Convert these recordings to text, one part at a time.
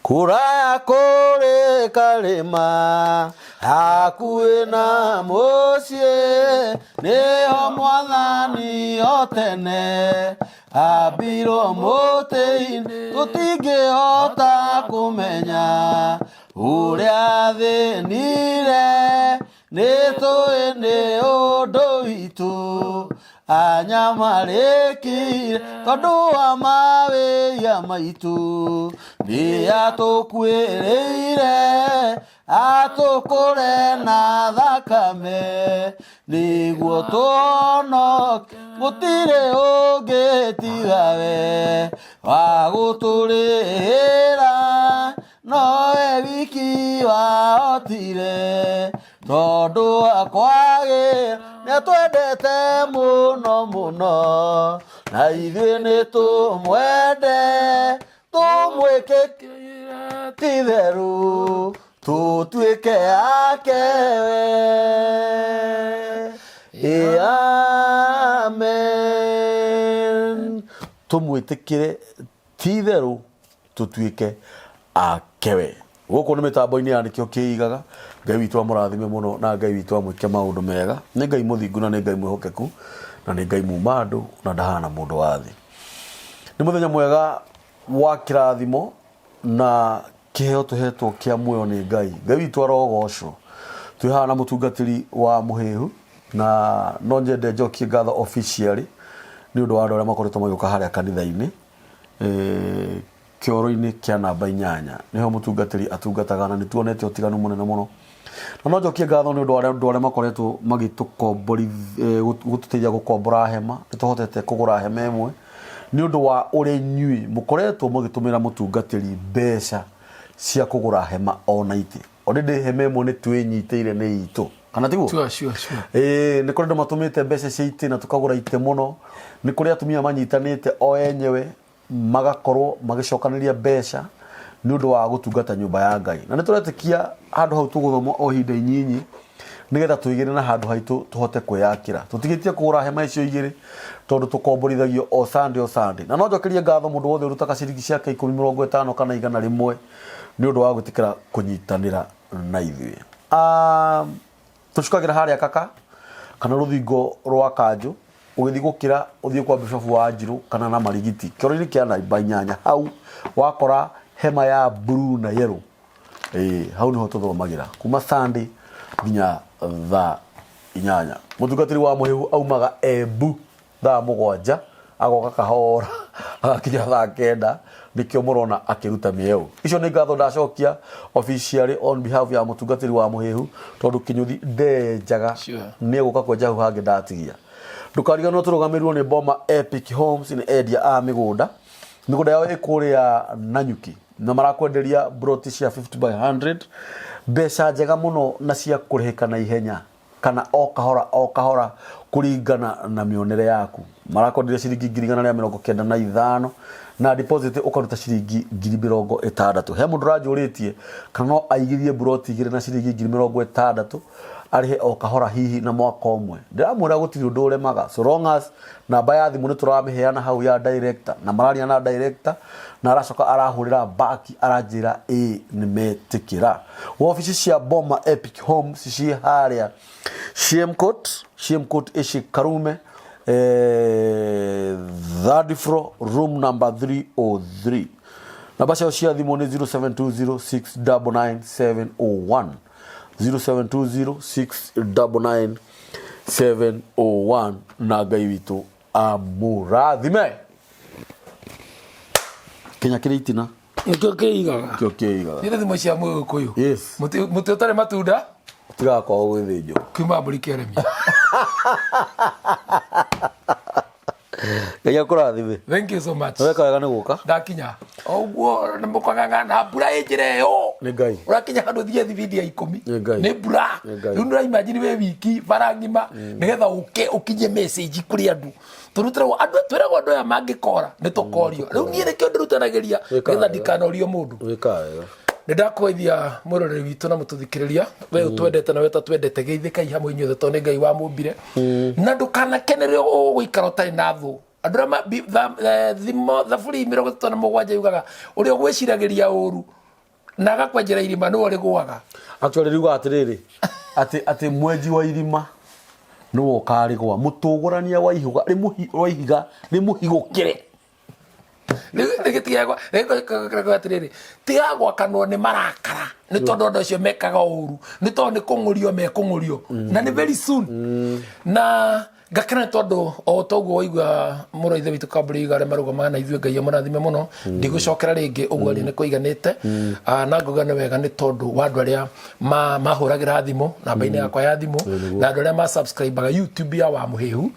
Kũraya kũrĩ karĩma hakuhĩ na mũciĩ nĩho mwathani o tene ambirwo mũtĩ-inĩ tũtingĩhota kũmenya ũrĩa athĩnire nĩ tũĩ nĩ ũndũ witũ anyamarĩkire tondũ wa mawĩya maitũ nĩ atũkuĩrĩire atũkũre na thakame nĩguo tũhonoke gũtirĩ ũngĩ tiga we wa gũtũrĩhĩra nowe wiki wahotire tondũ akwagĩ nĩatwendete mũno mũno na ithuĩ nĩ tũmwende tũmwĩke titherũ tũtuĩke ake we. Ĩ, amen tũmwĩtĩkĩre titherũ tũtuĩke ake we gũkũ nĩ mĩtambo-inĩ ya nĩkĩo kĩigaga ngai witũ amũrathime mũno na ngai witũ amwĩke maũndũ mega nĩ ngai mũthingu na nĩ ngai mwĩhokeku na nĩ ngai muma andũ na ndahana mũndũ wa thĩ nĩ mũthenya mwega wa kĩrathimo na kĩheo tũhetwo kĩa muoyo nĩ ngai ngai witũ arogocwo twĩ haha na mũtungatĩri wa mũhĩhu na no nyende njokie ngatho officially nĩ ũndũ wa andũ arĩa makoretwo magĩũka harĩa kanitha-inĩ eh, kĩoro-inĩ kĩa namba inyanya nĩho mũtungatĩri atungataga na nĩ tuonete ũtiganu mũnene mũno na no njokie ngatho nĩ ũndũ wa andũ arĩa makoretwo magĩtũkombori eh, gũtũteithia gũkombora hema nĩ tũhotete kũgũra hema ĩmwe nĩ ũndũ wa ũrĩa inyuĩ mũkoretwo mũgĩtũmĩra mũtungatĩri mbeca cia kũgũra hema ona itĩ already hema ĩmwe nĩ twĩnyitĩire nĩ itũ kana tiguo Sure, sure, sure. Ĩĩ, nĩ kũrĩ andũ matũmĩte mbeca cia itĩ na tũkagũra itĩ mũno nĩ kũrĩ atumia manyitanĩte o enyewe magakorwo magĩcokanĩria mbeca nĩ ũndũ wa gũtungata nyũmba ya ngai na nĩ tũretĩkia handũ hau tũgũthoma o ihinda inyinyi nĩgetha tũigĩre na handũ haitũ tũhote kwĩyakĩra tũtigĩtie kũgũra hema icio igĩrĩ tondũ tũkomborithagio o Sunday o Sunday na no njokerie ngatho mũndũ wothe ũrutaga ciringi ciake ikũmi mĩrongo ĩtano kana igana rĩmwe nĩ ũndũ wa gwĩtĩkĩra kũnyitanĩra na ithuĩ Ah, tũcukagĩra harĩa kaka kana rũthingo rwa kanjũ ũgĩthiĩ gũkĩra ũthiĩ kwa bishofu wa njirũ kana na marigiti kĩoro-inĩ kĩa namba inyanya hau wakora hema ya blue na yellow ĩĩ hau nĩho tũthomagĩra kuma Sunday nginya thaa inyanya mũtungatĩri wa mũhĩhu aumaga Embu thaa mũgwanja agoka kahora agakinya thaa kenda nĩkĩo mũrona akĩruta mĩeũ icio nĩ ngatho ndacokia officially on behalf ya mũtungatĩri wa mũhĩhu tondũ kĩnyũthi ndenjaga Sure. nĩ egũka kwenja hau hangĩ ndatigia ndũkariganĩrwo tũrũgamĩrĩrwo nĩ Boma Epic Homes nĩ endia a mĩgũnda mĩgũnda yao ĩ kũrĩa Nanyuki na marakwenderia broti cia 50 by 100 mbeca njega mũno na cia kũrĩhĩka na ihenya kana o kahora o kahora kũringana na mĩonere yaku marakwenderia ciringi 195,000 na deposit ũkaruta ciringi 60,000 he mũndũ ũranjũrĩtie kana no aigithie mburoti igĩrĩ na ciringi 60,000 arĩhe o kahora hihi na mwaka ũmwe ndĩramwĩra gũtirĩ ũndũ ũremaga so long as namba ya thimũ nĩ tũramĩheana hau ya director na mararia na director na aracoka arahũrĩra baki aranjĩra ĩ nĩ metĩkĩra wabici cia Boma Epic Homes ciĩ harĩa Shemcourt Shemcourt ĩci Karume eh, third floor room number 303 namba ciao cia thimũ nĩ 0720699701 0720699701 na ngai witũ amũrathime kinya kĩrĩ itina nĩkĩo kĩigaga kĩo kĩigaga nĩ thimo cia mũgĩkũyũ Yes. mũtĩ ũtarĩ matunda tigaga kwaga gwĩthĩnjwo kiuma mbũri kĩaremia ngai akũrathime thank you so much weka wega nĩ gũka ndakinya ũguo nĩ mũkang'ang'ana mbura ĩ njĩra ĩyo Nĩ Ngai. ũrakinya handũ thiĩ thibindi ya ikũmi Nĩ Ngai. nĩ mbura Nĩ Ngai. rĩu nĩũraimagine wĩ wiki bara ng'ima nĩgetha ũke ũkinyie message kũrĩ andũ tondũ twĩragwo andũ twĩragwo andũ aya mangĩkora nĩ tũkorio rĩu niĩ nĩkĩo ndĩrutanagĩria Wĩkaga nĩgetha wega. ndikanorio mũndũ wĩkaga wega nä ndakwaithia mwĩroreri witũ na mũtũthikĩrĩria we ũtwendete na we ũtatwendete geithĩkai hamwe inyuothe tondũ nĩ ngai wamũmbire na ndũkanakenere ũgũikara ũtarĩ na thũ andũ arĩa ma- bi- tha- eh, thimo thaburi mĩrongo ĩtatũ na mũgwanja yugaga ũrĩa ũgwĩciragĩria ũru Na agakwenjera irima nĩwe ũrĩgũaga. Actually riugaga atĩrĩrĩ, atĩ atĩ mwenji wa irima nĩwe ũkarĩgwa, mũtũgũrania wa ihiga wa ihiga rĩmũhigũkĩre. Atĩrĩrĩ, tiga gwakanwo nĩ marakara nĩ tondũ andũ acio mekaga ũru, nĩ tondũ nĩ kũng'ũrio mekũng'ũrio na nĩ very soon. Na ngakena nĩ tondũ o toguo waigua mũrũ wa ithe witũ Kambũri oiga arĩa marũgamaga na ithuĩ, Ngai amũrathime mũno. Ndigũcokera rĩngĩ ũguo rĩ, nĩ kũiganĩte. Na ngauga nĩ wega nĩ tondũ wa andũ arĩa mahũragĩra thimũ namba-inĩ yakwa ya thimũ na andũ arĩa ma subscribe YouTube ya wa Mũhĩhu,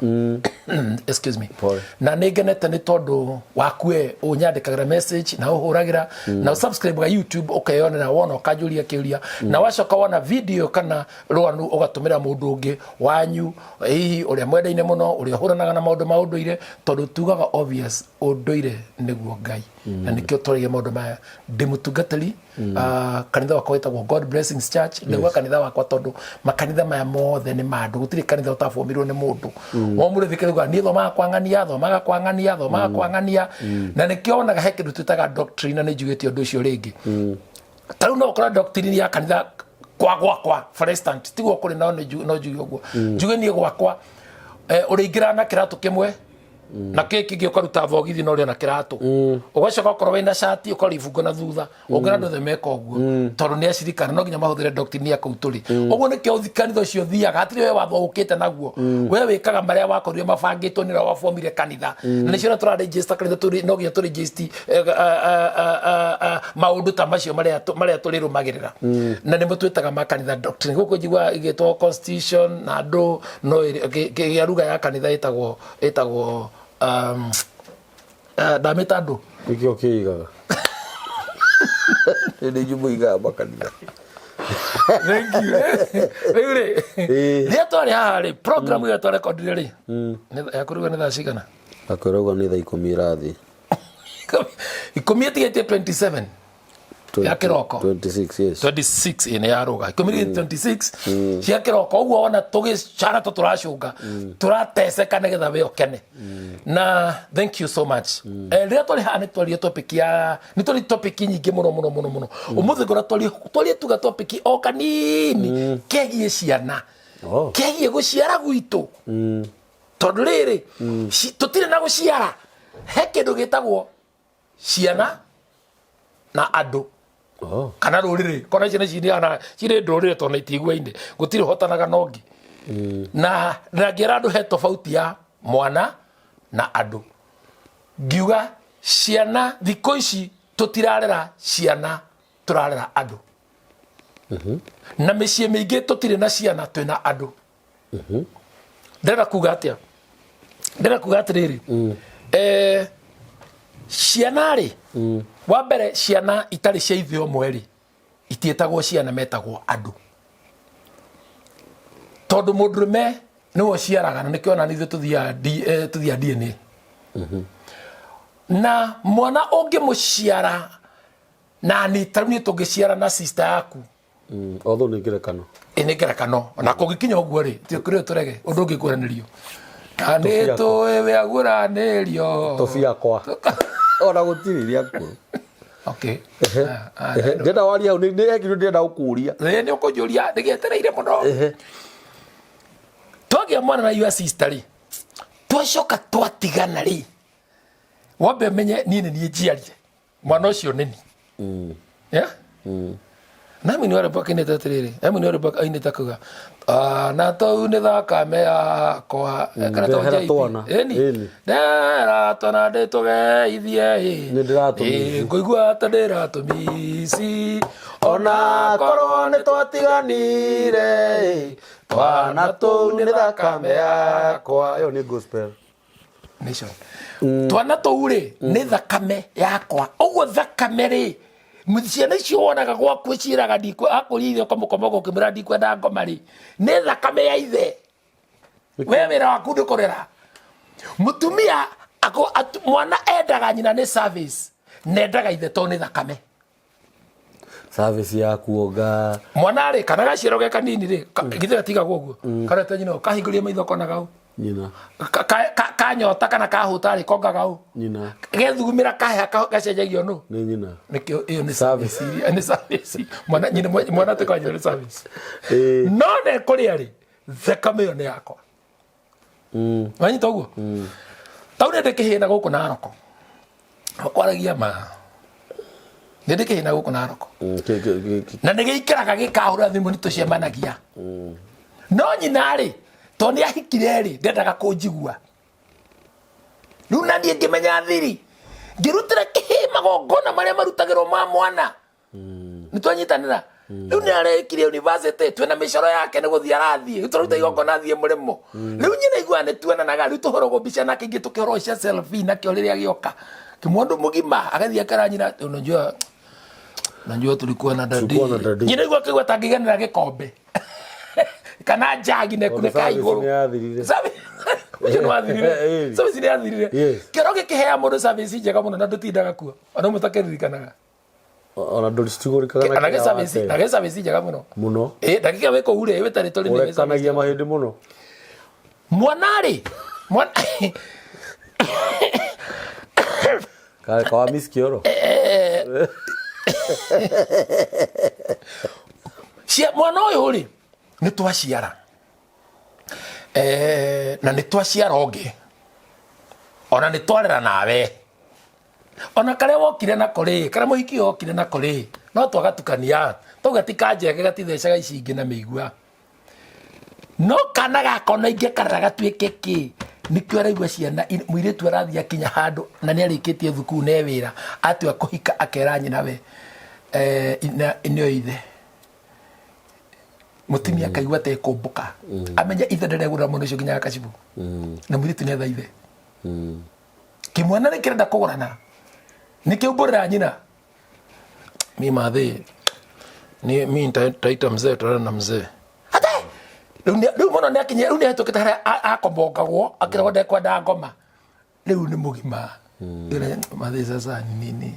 excuse me. Pole. Na nĩ ngenete nĩ tondũ waku we ũnyandĩkagĩra message na ũhũragĩra na ũsubscribe YouTube, ũkeyonera, wona ũkanjũria kĩũria, na wacoka wona video kana rwanu ũgatũmĩra mũndũ ũngĩ wanyu, hihi ũrĩa mwendaine mũno, ũrĩa ũhũranaga na maũndũ ma ũndũire, tondũ tugaga obvious ũndũire nĩguo Ngai, na nĩkĩo twaragia maũndũ maya. Ndĩ mũtungatĩri, kanitha wakwa wĩtagwo God Blessings Church. Ndauga kanitha wakwa tondũ makanitha maya mothe nĩ ma andũ, gũtirĩ kanitha ũtabomirwo nĩ mũndũ. Wo mũrĩthi kĩruga niĩ thomaga kwa ng'ania, thomaga kwa ng'ania, thomaga kwa ng'ania, na nĩkĩo wonaga he kĩndũ twĩtaga doctrine, na nĩ njugĩte ũndũ ũcio rĩngĩ. Ta rĩu no ũkore doctrine ya kanitha kwa gwakwa, for instance, tiguo kũrĩ, no no njuge ũguo, njuge niĩ gwakwa ũrĩingĩra na kĩratũ kĩmwe na kĩ kĩngĩ ũkaruta thogithi na ũrĩ na kĩratũ, ũgacoka ũkorwo wĩna cati ũkora ibungo na thutha. Ũngĩra andũ othe meka ũguo tondũ nĩ acirikana no nginya mahũthĩre doctrine ya kũu tũrĩ ũguo. Nĩkĩo kanitha ũcio ũthiaga hatirĩ we watho ũkĩte naguo, we wĩkaga marĩa wakorire mabangĩtwo nĩ ũrĩa wabomire kanitha, na nĩcio tũraregister kanitha tũrĩ no nginya tũregister maũndũ ta macio marĩa marĩa tũrĩrũmagĩrĩra, na nĩmo twĩtaga ma kanitha doctrine. Gũkũ njigua igĩtwo constitution na andũ no kĩa ruga ya kanitha ĩtagwo ndamĩta andũ. Nĩkĩo kĩigaga nĩ inyuĩ mũigaga makanitha. Thank you. Rĩu rĩ, rĩrĩa twarĩ haha rĩ, program ĩrĩa twarekondire rĩ, yakũrigwo nĩ thaa cigana? Akwĩra ũguo nĩ thaa 10 ĩrathiĩ. 10 ĩtigĩtie 27 ya kĩroko. 26, yes. 26 ĩ nĩ yarũga 10:26 cia kĩroko ũguo. Wona tũgĩcara tũ tũracũnga, tũrateceka nĩgetha we ũkene, na thank you so much. Rĩrĩa twarĩ haha nĩ twarie topic ya nĩ twarie topic nyingĩ mũno mũno mũno mũno. Ũmũthĩ ngora twarie tuga topic o kanini kegiĩ ciana, kegiĩ gũciara gwitũ, tondũ rĩrĩ tũtirĩ na gũciara, he kĩndũ gĩtagwo ciana na andũ kana rũrĩrĩ, kona ciana cirĩ cirĩ ndũrĩrĩ, tondũ itiguaine, gũtirĩ hotanaga na ũngĩ. Na ngĩra andũ he tofauti ya mwana na andũ. Ngiuga ciana thikũ ici tũtirarera ciana, tũrarera andũ, na mĩciĩ mĩingĩ tũtirĩ na ciana, twĩna andũ. Ndĩrenda kuga atĩa? Ndĩrenda kuga atĩrĩrĩ, ciana rĩ, wa mbere, ciana itarĩ cia ithe ũmwe rĩ, itiĩtagwo ciana, metagwo andũ, tondũ mũndũrũme nĩwe ũciaraga, na nĩkĩo ona ithuĩ tũthiaga tũthiaga DNA. Na mwana ũngĩmũciara na ni tarĩu niĩ tũngĩciara na sister yaku. Although nĩ ngerekano. Ĩ nĩ ngerekano, na kũngĩkinya ũguo rĩ, kũrĩ tũrege ũndũ ũngĩ kũranĩrio na nĩ Tũbia. Tũĩ wĩaguranĩrio. Tũbia kwa ona gũtirĩ rĩakuo. Okay. Ndĩrenda waria hau, nĩ he kĩndũ ndĩrenda gũkũria. Ĩ nĩ ũkũnjũria, ndĩgĩetereire mũno. Twagĩa mwana na your sister rĩ, twacoka twatigana rĩ, wambe menye niĩ nĩ niĩ njiarire mwana ũcio, nĩ ni. Yeah? Na mwini wa rwĩmbo akĩinĩte atĩrĩrĩ, he mwini wa rwĩmbo ainĩte akauga, "Twana tũu nĩ thakame yakwa." Kana to Ndehera JP. twana. Ĩni. Ĩni. Ndehera twana ndĩtũgeithie ĩ. Nĩ ndĩratũmici. Ĩ, ngũigua ta ndĩratũmici. Ona korwo nĩ twatiganire, twana tũu nĩ thakame yakwa. Ĩyo nĩ gospel. Nation. Twana tũu rĩ, nĩ thakame yakwa. Ũguo thakame rĩ, ciana icio wonaga gwaku ciĩraga ndikwe akũria ithe ũkamũkoma ũkĩmwĩra ndikwenda ngoma rĩ, nĩ thakame ya ithe. We wĩra waku nĩ kũrera mũtumia mwana endaga nyina nĩ service, na endaga ithe tondũ nĩ thakame. Service ya kuonga. Mwana rĩ, kana gaciarwo ge kanini rĩ, githĩ gatigagwo ũguo karete nyina, kahingũrie maitho konaga ũ. Nyina. Kanyota kana kahũta rĩ kongaga ũ? Nyina. Gethugumĩra kaheha gacenjagio nũ? Nĩ nyina. Nĩkĩo ĩyo nĩ Service. service, nĩ service. Mwana nyina, mwana tuĩka wa nyina nĩ service. Ĩĩ. No nĩ kũrĩa rĩ, thakame ĩyo nĩ yakwa. Wanyita ũguo? Tau nĩ ndĩ kĩhĩna gũkũ Naroko, kwaragia ma, nĩ ndĩ kĩhĩna gũkũ Naroko. Na nĩ gĩikaraga gĩkahũra thimũ, nĩ tũcemanagia, no nyina rĩ, tondũ nĩ ahikire rĩ, ndendaga kũnjigua. Rĩu na niĩ ngĩmenya thiri, ngĩrutĩra kĩhĩ magongona marĩa marutagĩrwo ma mwana. Nĩ twanyitanĩra. Rĩu nĩ arekire university, twĩna mĩcoro yake, nĩ gũthiĩ arathiĩ. Rĩu tũraruta igongona, athiĩ mũrĩmo. Rĩu nyina iguaga nĩ tuonanaga. Rĩu tũhũragwo mbica nake, ingĩ tũkĩhũrwo cia selfie nakĩo rĩrĩa gĩoka kĩmũndũ mũgima, agathiĩ akera nyina, "Unajua, najua tulikuwa na dadi." Tulikuwa na daddy. Nyina igua akĩigua ta angĩgenera gĩkombe kana njagi na Tondũ ĩkunĩka service igũrũ. nĩ yathirire. Ũcio nĩ wathirire. Ĩĩ. Service nĩ yathirire. Yes. Kĩoro gĩkĩhea mũndũ service njega mũno na ndũtindaga kuo, ona ũmwe ũtakĩririkanaga. Ona ndũri citigũrĩkaga. Na gĩ service, na gĩ service njega mũno. Mũno. Ĩ ndagĩka wĩ kũu rĩ, wĩ territory nĩ gĩ service. Ũrekanagia mahĩndĩ mũno. Mwana rĩ, mwana Kawa Miss Kĩoro. Mwana ũyũ rĩ, nĩ twaciara, na nĩ twaciara ũngĩ, ona nĩ twarera nawe, ona karĩa wokire nako rĩ, karĩa mũhiki ũyũ wokire nako rĩ, no twagatukania, tauga ti kanjege, gatithecaga ici ingĩ na mĩigua, no kana gaka ona ingĩkarera gatuĩke kĩ, nĩkĩo araigua ciana mũirĩtu arathiĩ akinya handũ na nĩ arĩkĩtie thukuru na e wĩra, atua kũhika akera nyina we, nĩo ithe mũtumia, akaigua ta ĩkũmbũka, amenya ithe nderegũrĩra mwana ũcio nginya gakacibũ, na mũirĩtu nĩ etha ithe. Kĩmwana nĩ kĩrenda kũgũrana, nĩ kĩumbũrĩra nyina, "Mi madhe ni mi nitaita mzee, tutaenda na mzee." Ate rĩu mũno nĩ akinyia, rĩu nĩ ahĩtũkĩte harĩa akombongagwo akĩragwo ndekwenda ngoma. Rĩu nĩ mũgima. Rĩu madhe sasa ni nini?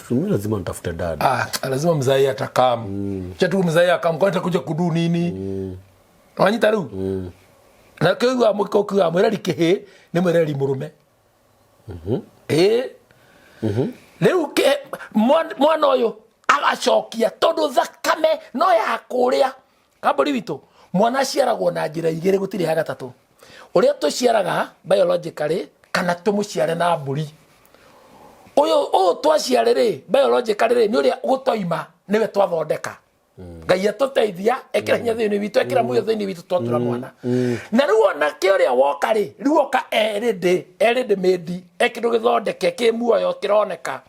Mimi lazima nitafute dada. Ah, lazima mzai atakam mm. Chatu mzai akam, kwani takuja kudu nini? Wanyita rĩu na kĩigua mũkĩuga mwĩreri kĩhĩ nĩ mwĩreri mũrũme. Ĩ rĩu mwana ũyũ agacokia, tondũ thakame no ya kũrĩa kambũri witũ. Mwana aciaragwo na njĩra igĩrĩ, gũtirĩ ya gatatũ. Ũrĩa tũciaraga biologically, kana tũmũciare na mbũri. Ũyũ twaciare rĩ, biologically rĩ, nĩ ũrĩa gũtoima nĩwe twathondeka. Ngai atũteithia, ekĩra hinya thĩinĩ witũ, ekĩra muoyo thĩinĩ witũ, twatura mwana. Na rĩu onake ũrĩa woka rĩ, rĩu oka erĩndĩ erĩndĩ mĩndi e kĩndũ gĩthondeke kĩ muoyo kĩroneka,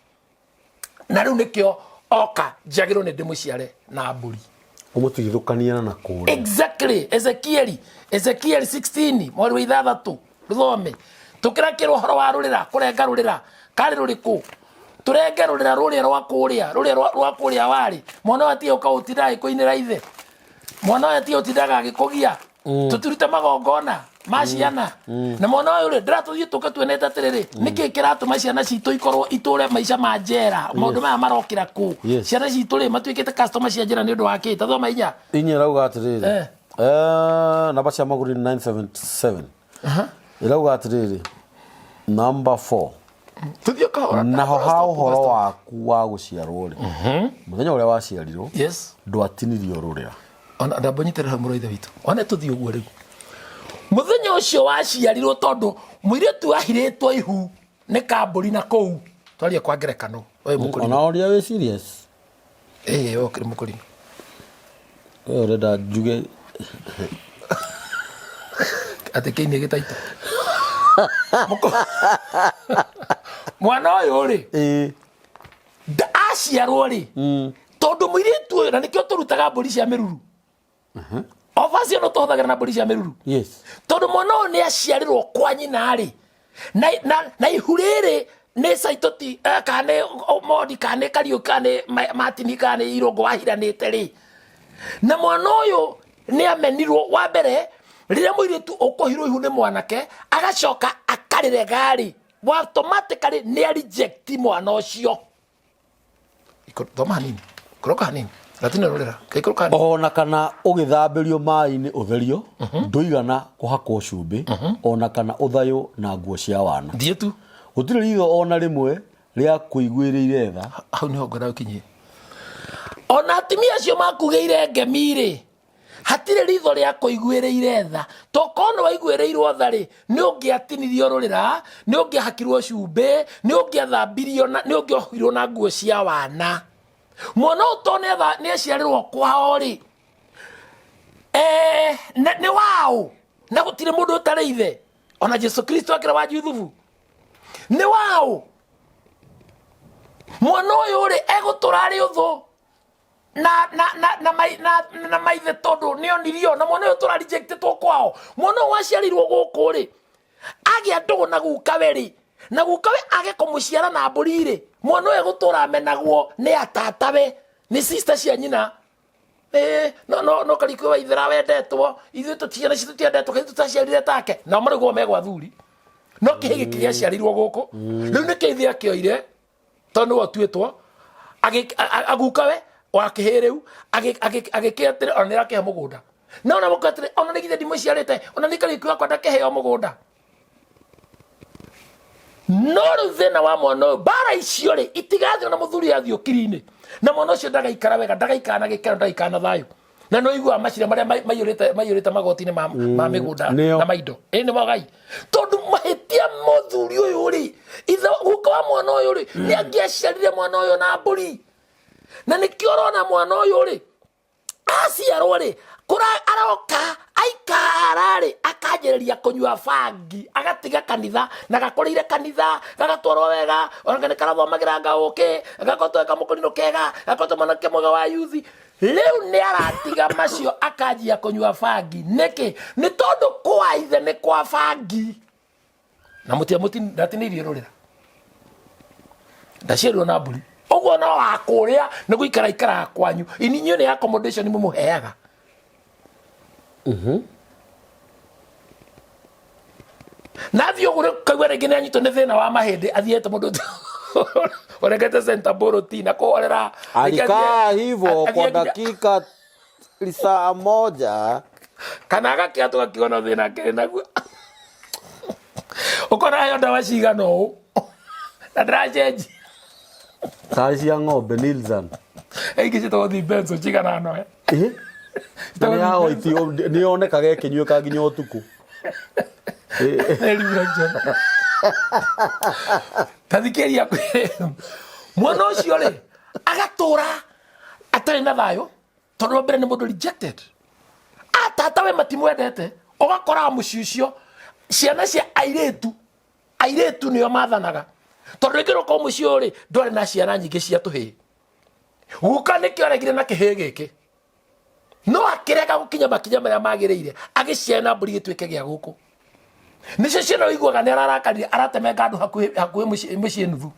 na rĩu nĩkĩo oka njagĩrwo nĩ ndĩmũciare na mbũri. Ũmũtigithũkania na kũrĩa. Exactly. Ezekieli 16 mweri wa 6, rũthome tũkĩrakĩrwo ũhoro wa rũrĩra, kũrenga rũrĩra karĩ rũrĩkũ. Tũrenge rũrĩra rũrĩa rwa kũrĩa, rũrĩa rwa kũrĩa warĩ. Mwana ũyũ atige ũkaũtinda agĩkũinĩra ithe, mwana ũyũ atige ũtindaga agĩkũgia. Tũtirute magongona ma ciana na mwana ũyũ rĩ, ndĩratũthiĩ tũke tuonete atĩrĩrĩ, nĩkĩ kĩratũma ciana citũ ikorwo itũre maica ma njera? Maũndũ maya marokĩra kũ? Ciana citũ rĩ, matuĩkĩte customer cia njera nĩ ũndũ wa kĩ? Tathoma 4. 4 ĩrauga atĩrĩrĩ, namba cia magũri nĩ 977. Ĩrauga atĩrĩrĩ, number 4. Tũthiĩ kahora. Naho ha ũhoro waku wa gũciarwo rĩ, mũthenya ũrĩa waciarirwo, ndwatinirio rũrĩra. Ona ndamba nyitĩrĩra hau, mũrũ wa ithe witũ, one tũthiĩ ũguo. Rĩu mũthenya ũcio waciarirwo, tondũ mũirĩtu ahirĩtwo ihu nĩ kambũri na kũu, twarie kwa ngerekano, we mũkũrinũ. Ona ũrĩa wĩ serious. Ĩĩ, ũkĩrĩ mũkũrinũ. We ũrenda njuge? Atĩ kĩini gĩtaito. Mwana ũyũ rĩ, aciarwo rĩ, tondũ mũirĩtu ũyũ, na nĩkĩo tũrutaga mbũri cia mĩruru, oba cio no tũhũthagĩra na mbũri cia mĩruru, tondũ mwana ũyũ nĩ aciarĩrwo kwa nyina rĩ, na ihu rĩrĩ nĩ Saitoti, kana nĩ Modi, kana nĩ Kariũki, kana nĩ Martin, kana nĩ Irũngũ wahiranĩte rĩ, na mwana ũyũ nĩ amenirwo. Wa mbere, rĩrĩa mũirĩtu ũkũhirwo ihu nĩ mwanake, agacoka akarĩrega rĩ, automatically nĩ a reject mwana ũcio. Thoma hanini, koroka hanini. Ndatina rũrĩra kaikũrũka. Ona kana ũgĩthambĩrio maĩ-inĩ ũtherio, ndũigana kũhakwo cumbĩ, ona kana ũthayũ na nguo cia wana. Thiĩ tu. Gũtirĩ ritho ona rĩmwe rĩa kũiguĩrĩire tha. Hau niho ngwenda ũkinyie. Ona atumia acio makugĩire ngemi-rĩ, hatirĩ ritho rĩa kũiguĩrĩire tha. Tokorwo nĩ waiguĩrĩirwo tha rĩ, nĩ ũngĩatinirio rũrĩra, nĩ ũngĩahakirwo cumbĩ, nĩ ũngĩathambirio na nĩ ũngĩohirwo na nguo cia wana. Mwana ũyũ to nĩ aciarĩrwo kwao rĩ, nĩ waũ? Na gũtirĩ mũndũ ũtarĩ ithe. Ona Jesu Kristo akĩra wa Juthubu. Nĩ waũ? Mwana ũyũ rĩ, egũtũra arĩ ũthũ na maithe tondũ nĩ onirio. Na mwana ũyũ tũra rejectetwo kwao. Mwana ũyũ waciarirwo gũkũ rĩ, agĩa ndũgũ na gukawe rĩ, na gukawe age kũmũciara na mbũri rĩ, mwana ũyũ egũtũra amenagwo nĩ atatawe, nĩ sister cia nyina. No, no, no karikũ wa ithera wendetwo, ithuĩ tũtiana citũ tiendetwo, kaitũ tũtaciarire take. Nao marĩguo megwa athuri. No kĩhĩ gĩkĩ gĩaciarirwo gũkũ. Rĩu nĩkĩo ithe akĩoire, tondũ nĩwe ũtuĩtwo, agukawe wa kĩhĩ rĩu, agĩkĩ atĩrĩ, ona nĩarakĩhe mũgũnda. No ona mũka atĩrĩ, ona nĩ githĩ ndimũciarĩte, ona nĩ karĩku yakwa ndakĩheo mũgũnda. No rĩu thĩna wa mwana ũyũ, mbara icio rĩ, itigathira na mũthuri athiĩ ũkiri-inĩ. Na mwana ũcio ndagaikara wega, ndagaikara na gĩkeno, ndagaikara na thayũ. Na nĩ ũiguaga macira marĩa maiyũrĩte magoti-inĩ ma mĩgũnda na maindo. Ĩ nĩ wagai. Tondũ mahĩtia mũthuri ũyũ rĩ, ithe guka wa mwana ũyũ rĩ, nĩ angĩaciarire mwana ũyũ na mbũri. Na nĩkĩo ũrona mwana ũyũ rĩ, aciarwo rĩ, kũra aroka aikara rĩ, akanjĩrĩria kũnyua bangi, agatiga kanitha, na gakũrĩire kanitha, gagatwarwo wega, ona nĩ karathomagĩra ngaũkĩ, gakoretwo kamũkũrinũ kega, gakoretwo mwanake mwega wa yuthi. Rĩu nĩ aratiga macio akanjia kũnyua bangi. Nĩkĩ? Nĩ tondũ kwa ithe nĩ kwa bangi. Na mũtia mũti ndatinĩirie rũrĩra. Ndaciarirwo na mbũri. Ũguo no wa kũrĩa nĩ gũikara ikaraga kwanyu. Ini inyuĩ nĩ accommodation mũmũheaga. Na athiĩ ũguo rĩ, kaigua rĩngĩ nĩ anyitwo nĩ thĩna wa mahĩndĩ, athiĩte mũndũ ũregete center borotina na kũhorera. Alikaa hivyo kwa dakika lisaa moja. Kana agakĩa tũgakiona thĩna akĩrĩ naguo. Ũkona heo ndawa cigana ũũ na ndĩracenjia. Tarĩ cia ng'ombe Nilzan. Ingĩ ciĩtagwo Thibenzo cigana noe. Na nĩ ya white, nĩ yonekaga ĩkĩnyuĩka nginya ũtukũ. Ta thikĩrĩria, mwana ũcio rĩ agatũra atarĩ na thayũ tondũ wa mbere nĩ mũndũ rejected. Atata we matimwendete, ũgakora mũciĩ ũcio ciana cia airĩtu, airĩtu nĩo mathanaga, tondũ rĩngĩ ũkorwo mũciĩ ũyũ rĩ ndwarĩ na ciana nyingĩ cia tũhĩĩ. Guka nĩkĩo aregire na kĩhĩĩ gĩkĩ, no akĩrega gũkinya makinya marĩa magĩrĩire, agĩciara na mbũri gĩtuĩke gĩa gũkũ. Nĩcio ciana ũiguaga nĩ ararakarire, aratemenga andũ hakuhĩ mũciĩ nuthu.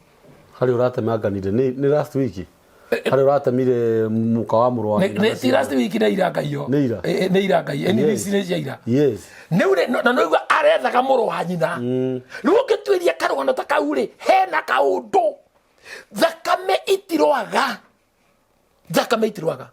Harĩ ũratemanganire nĩ last week. Harĩ ũratemire mũka wa mũrũ wa nyina na Ti last week, nĩ ira ngai yo. Nĩ ira? Nĩ ira ngai. Nĩ ici nĩ cia ira. Yes. Nĩ ure, na nĩ ũigua arethaga mũrũ wa nyina. Rĩu ũngĩtuĩria karũgano ta kau rĩ, hena kaũndũ. Thakame itirwaga. Thakame itirwaga.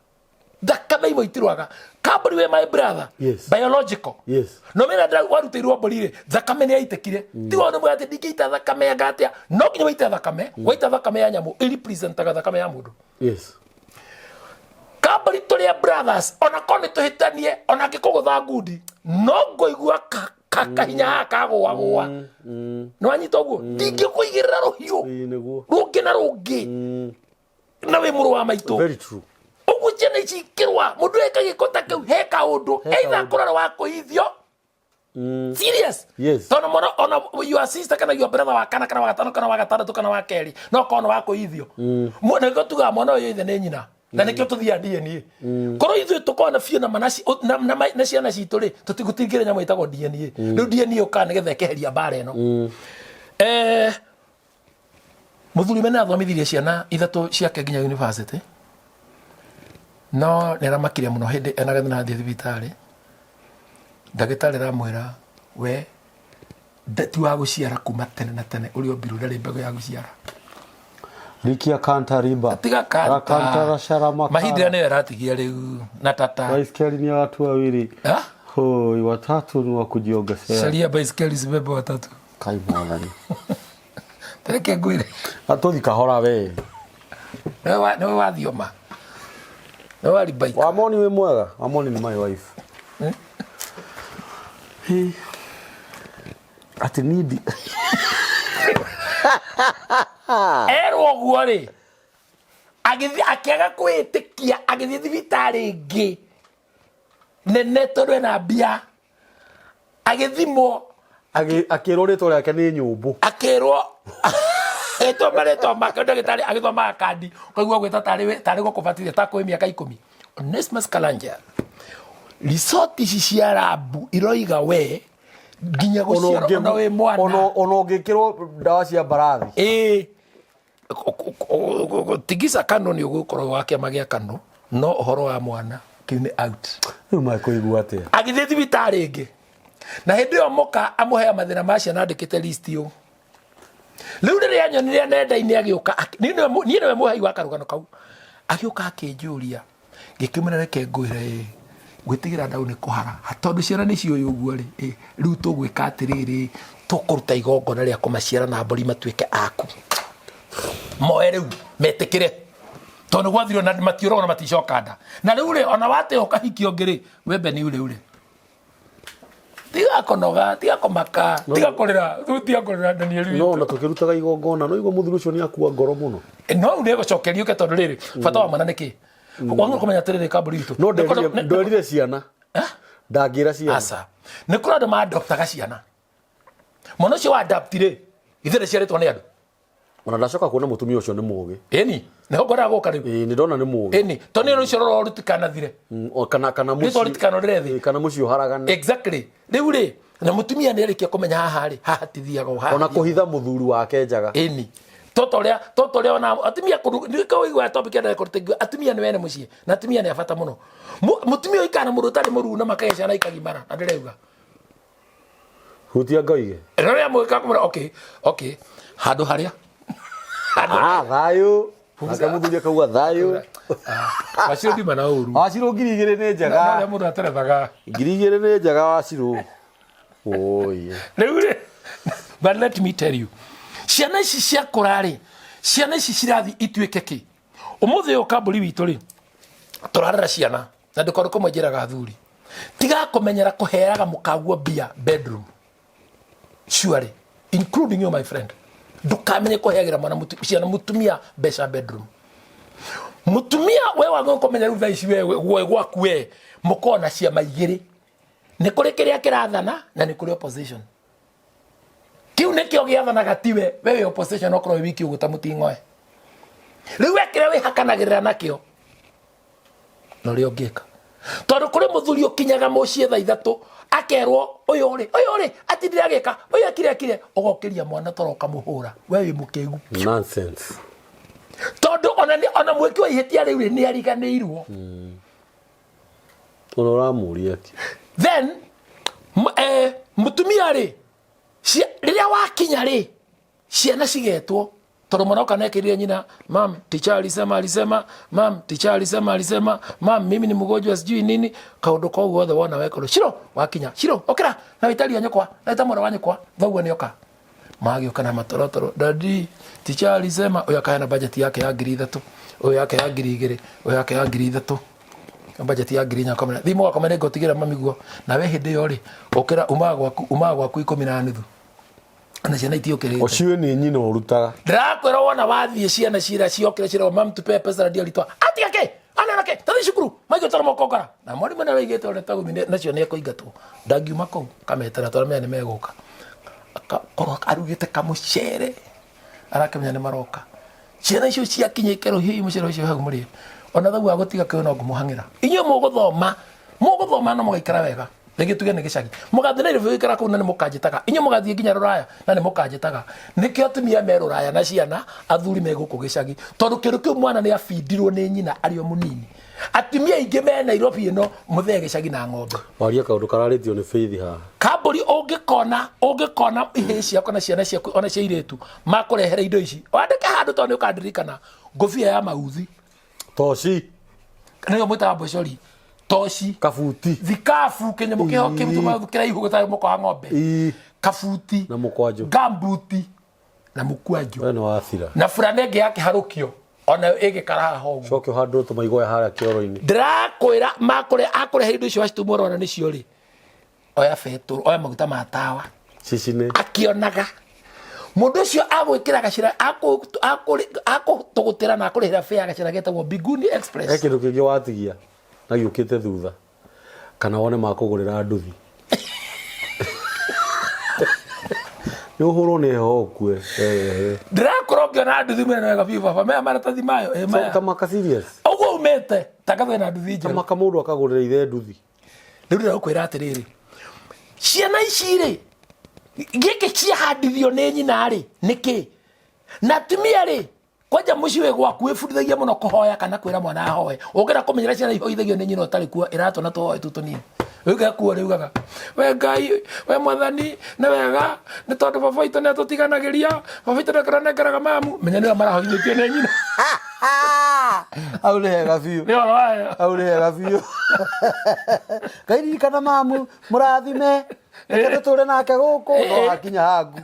Thakame imwe itirwaga. Kamburi we my brother. Yes. Biological. Yes. No mena ndira warutĩirwo mbũri rĩ, thakame nĩ yaitĩkire. Tiga nĩ mwatĩ ndingĩita thakame anga atĩa. No nginya waite thakame, waita thakame ya nyamũ ĩrepresentaga thakame ya mũndũ. Yes. Kamburi tũrĩ a brothers, ona korwo nĩ tũhĩtanie, ona angĩkũgũtha ngundi, no ngũigua kahinya haha kagũagũa. Nĩ wanyita ũguo? Ndingĩkũigĩrĩra rũhiũ. Ĩĩ, nĩguo. Rũngĩ na rũngĩ. Na wĩ mũrũ wa maitũ. Very true. Ũguo ciana ici ikĩrũa, mũndũ eka gĩko ta kĩu, he kaũndũ. He Either kaũndũ. kũrora wa kũhithio. Serious. Yes. Tondũ mwana ona your sister kana your brother wa kana kana wa gatano kana wa gatandatũ kana wa kerĩ, no korwo nĩ wa kũhithio. Mwana nĩkĩo tugaga mwana ũyũ ithe nĩ nyina. Na nĩkĩo tũthiaga DNA. Korwo ithuĩ tũkorwo na biũ na mana na ciana citũ rĩ, tũtigũtingĩra nyamũ ĩtagwo DNA. Rĩu DNA ũkaga nĩgetha ĩkeheria mbara ĩno. Mũthuri mene athomithirie ciana ithatũ ciake nginya university, no nĩ aramakire mũno hĩndĩ ena gathĩna athiĩ thibitarĩ, ndagĩtarĩ aramwĩra we ti wa gũciara kuma tene na tene, ũrĩa ũmbirwo ndarĩ mbegũ ya gũciara. Rikia kanta riba. Tiga kanta. Kanta rashara makara. Mahinda nĩyo ĩratigia rĩu na tata. Baiskeli ni ya watu wawili. Ah? Hoi, watatu ni wa kujiongezea. Sheria baiskeli zibebe watatu. Kai mwathani. Tareke ngwĩre. Atũthi kahora we. Nĩwe wathioma. Nĩwe waribaika. Wamoni wĩ mwega. Wamoni ni my wife. Hi. Ati nidi. Erwo ũguo rĩ agĩthiĩ akĩaga kwĩĩtĩkia agĩthiĩ thibitarĩ ĩngĩ nene tondũ ena mbia agĩthimwo Akĩrwo rĩtwa rĩake nĩ nyũmbũ. Akĩrwo agĩtwo marĩtwa make ndagĩtarĩ agĩthomaga kandi ũkaigua gwĩta tarĩ gũkũbatithia ta kwĩ mĩaka 10. Onesmus Karanja, resort ici cia rambu iroiga we nginya gũciarwo ona wĩ mwana. Ona ũngĩkĩrwo ndawa cia mbarathi. Ĩĩ. Tigisa kano nĩ ũgũkorwo wa kĩama gĩa kano no ũhoro wa mwana kĩu nĩ out. Rĩu makũigua atĩa? Agĩthiĩ thibitarĩ ĩngĩ na hĩndĩ ĩyo mũka amũhea mathĩna ma ciana andĩkĩte list ũ. Rĩu rĩrĩa nyonire nenda-inĩ agĩũka, niĩ nĩwe mũhei wa karũgano kau, agĩũka akĩnjũria ngĩkĩmwĩra reke ngwĩre ĩ gwĩtigĩra ndau nĩ kũhara tondũ ciana nĩ ciũĩ ũguo rĩ, ĩ rĩu tũgwĩka atĩrĩrĩ, tũkũruta igongona rĩa kũmaciara na mbũri matuĩke aku moe rĩu metĩkĩre tondũ nĩ gwathirwo na matiũragwo na maticoka nda na rĩu rĩ ona wateo ũkahikio ũngĩ rĩ wembe nĩ ure ure tiga kũnoga tiga kũmaka tiga kũrĩra rĩu tiga kũrĩra Daniel. No na tũkĩrutaga igongona no igua mũthuri ũcio nĩ akua ngoro mũno. No rĩu nĩegũcokeria ũke tondũ rĩrĩ bata wa mwana nĩ kĩ wagĩrĩirwo kũmenya atĩrĩrĩ kambũri itũ No nderire ciana. Ndangĩra ciana. Aca nĩ kũrĩ andũ maadoptaga ciana mwana ũcio wa adapt rĩ ithe nĩciarĩtwo nĩ andũ. Ona ndacoka kuona mũtumia ũcio nĩ mũgĩ. Ĩni nĩho ngwendaga gũka rĩu. Ĩĩ nĩ ndona nĩ mũgĩ. Ĩni tondũ nĩ ũcio rũroro rũtikanathire. Kana kana mũciĩ. Rĩtwa rĩtikanorĩre thĩ. Kana mũciĩ ũharagane. Exactly. Rĩu rĩ na mũtumia nĩ arĩkia kũmenya haha rĩ haha tithiaga haha. Ona kũhitha mũthuri wake njaga. Ĩni toto ũrĩa ona atumia kũndũ nĩkĩo ũiguaga topic ya ndagĩka atumia nĩ wene mũciĩ na atumia nĩ a bata mũno. Mũtumia ũikara na mũndũ ũtarĩ mũruu na makagĩa ciana ikagimara na ndĩrauga. Hutia ngoige. No rĩa mwĩka kũmwĩra okay okay handũ harĩa. Ah thayũ. Nake mũthuri akauga thayũ. Wacirũ ndima na ũru. Wacirũ 2000 nĩ njega. Na ũrĩa mũndũ aterethaga. 2000 nĩ njega wacirũ. Oye. Rĩu rĩ, but let me tell you. Ciana ici ciakũra rĩ, ciana ici cirathiĩ ituĩke kĩ? Ũmũthĩ ũyũ kambũri witũ rĩ, tũrarera ciana na ndũkorwo kũmwe njĩraga athuri. Tiga kũmenyera kũheaga mũkaguo mbia bedroom. Surely, including you my friend. Ndũkamenye kũheagĩra mwana ciana mũtumia mbeca bedroom. Mũtumia we wagĩrĩirwo kũmenya rĩu thaa ici we gwe gwaku we mũkorwo na ciama igĩrĩ. Nĩ kũrĩ kĩrĩa kĩrathana na nĩ kũrĩ opposition. Kĩu nĩkĩo gĩathanaga tiwe, we wĩ opposition okorwo wĩ wiki ũguo ta mũting'oe. Rĩu we kĩrĩa wĩhakanagĩrĩra nakĩo na ũrĩa ũngĩka. Tondũ kũrĩ mũthuri ũkinyaga mũciĩ thaa 3 akerwo ũyũ rĩ atindire agĩka ũyũ akire akire ũgokĩria mwana toro ũkamũhũra we wĩ mũkĩgu. Nonsense. Tondũ ona mwĩki wa ihĩtia rĩu rĩ nĩ ariganĩirwo. Ona ũramũria atĩ. Then mũtumia rĩ rĩrĩa wakinya rĩ ciana cigetwo tondũ mwana oka nekĩrire nyina mam teacher alisema alisema mam teacher alisema alisema mam mimi ni mgonjwa sijui nini kaundu kau gothe wona wekorwo ciro wakinya ciro okira na witaria nyukwa na wita mwana wa nyukwa thoguo nĩ oka magĩũka na matorotoro dadi teacher alisema ũyũ akaheana budget yake ya 3,000 ũyũ yake ya 2,000 ũyũ yake ya 3,000 budget ya 4,000 akamwĩra thiĩ mũgakome nĩ ngũtigĩra mami guo na we hĩndĩ ĩyo rĩ ũkĩra umaga gwaku 10:30 na ciana itiũkĩrĩte. Ũcio nĩ nyina ũrutaga. Ndĩrakwĩra wona wathiĩ ciana cira ciokĩra ciragwo mam tupe pesa ndio alitwa atiga kĩ ana na kĩ tathi cukuru maigũ toro mokongora na mwarimũ nĩ araigĩte ũrĩa tagũthiĩ nacio nĩ ekũingatwo ndangiuma kũu kametera tondũ menya nĩ megũka korwo arugĩte kamũcere arakĩmenya nĩ maroka ciana icio ciakinya ikerwo hihi mũcere ũcio hau mũrĩe ona thoguo agũtiga kĩo no ngũmũhang'ĩra inyuĩ mũgũthoma mũgũthoma na mũgaikara wega. Rĩngĩ tuge nĩ gĩcagi. Mũgathiĩ Nairobi gũikara kũu na nĩ mũkanjĩtaga. Inyuĩ mũgathiĩ nginya rũraya na nĩ mũkanjĩtaga. Nĩkĩo atumia me rũraya na ciana, athuri me gũkũ gĩcagi. Tondũ kĩndũ kĩu mwana nĩ abindirwo nĩ nyina arĩ o mũnini. Atumia aingĩ me Nairobi ĩno mũthee gĩcagi na ng'ombe. Waria kaũndũ kararĩtio nĩ Faith haha. Kambũri ũngĩkona ũngĩkona ihĩĩ ciaku na ciana ciaku ona cia airĩtu makũrehere indo ici wandĩke handũ tondũ nĩ ũkandirikana ngũbia ya mauthi Toci. nĩyo mwĩtaga mbocori toci Kabuti. thikabu kĩnyamũ kĩho kĩrutwo kĩraihu gĩtarĩ mũkwa wa ng'ombe Ii. kabuti Na mũkwanjũ. gambuti na mũkwanjũ We nĩ wathira. na burana ĩngĩ ya kĩharũkio onayo ĩgĩkara haha ũguo Coke ũhandwo tũmaigoya harĩa kĩoro-inĩ. ndĩrakwĩra makũre akũrehe indo icio wacitumwo ũrona nĩcio rĩ oya betũrũ oya maguta ma tawa Cicine. akĩonaga mũndũ ũcio agwĩkĩra gacĩra akũtũgũtĩra na akũrĩhĩra fare gacĩra getagwo Biguni He Express kĩndũ kĩngĩ watigia na gĩũkĩte thutha kana wone makũgũrĩra nduthi. Nĩ ũhũrwo nĩ heho ũkue. Eh, eh. Ndĩrakorwo ngĩona nduthi mwena wega biũ baba maya maratathi mayo ĩ maya Tamaka serious. Ũguo umĩte tangatho ĩna nduthi njerũ. Tamaka mũndũ akagũrĩra ithe nduthi. Rĩu ndĩrakwĩra atĩrĩrĩ, ciana ici rĩ, gĩkĩ ciahandithio nĩ nyina rĩ nĩkĩ? Na atumia rĩ, kwanja mũciĩ wĩ gwaku wĩbundithagia mũno kũhoya kana kwĩra mwana ahoe. Ũngĩenda kũmenyera ciana ihoithagio nĩ nyina ũtarĩ kuo, ĩratwo na tũhoe tũu tũnini. Rĩu kuo rĩugaga, we Ngai, we Mwathani, nĩ wega, nĩ tondũ baba witũ nĩ atũtiganagĩria, baba witũ nĩ akĩranengeraga mamu. Menya nĩwe marahoithĩtio nĩ nyina. Hau nĩ hega biũ. Nĩ ũhoro wayo. Hau nĩ hega biũ. Ngai ririkana mamu, mũrathime, reke tũtũre nake gũkũ, no hakinya hangu.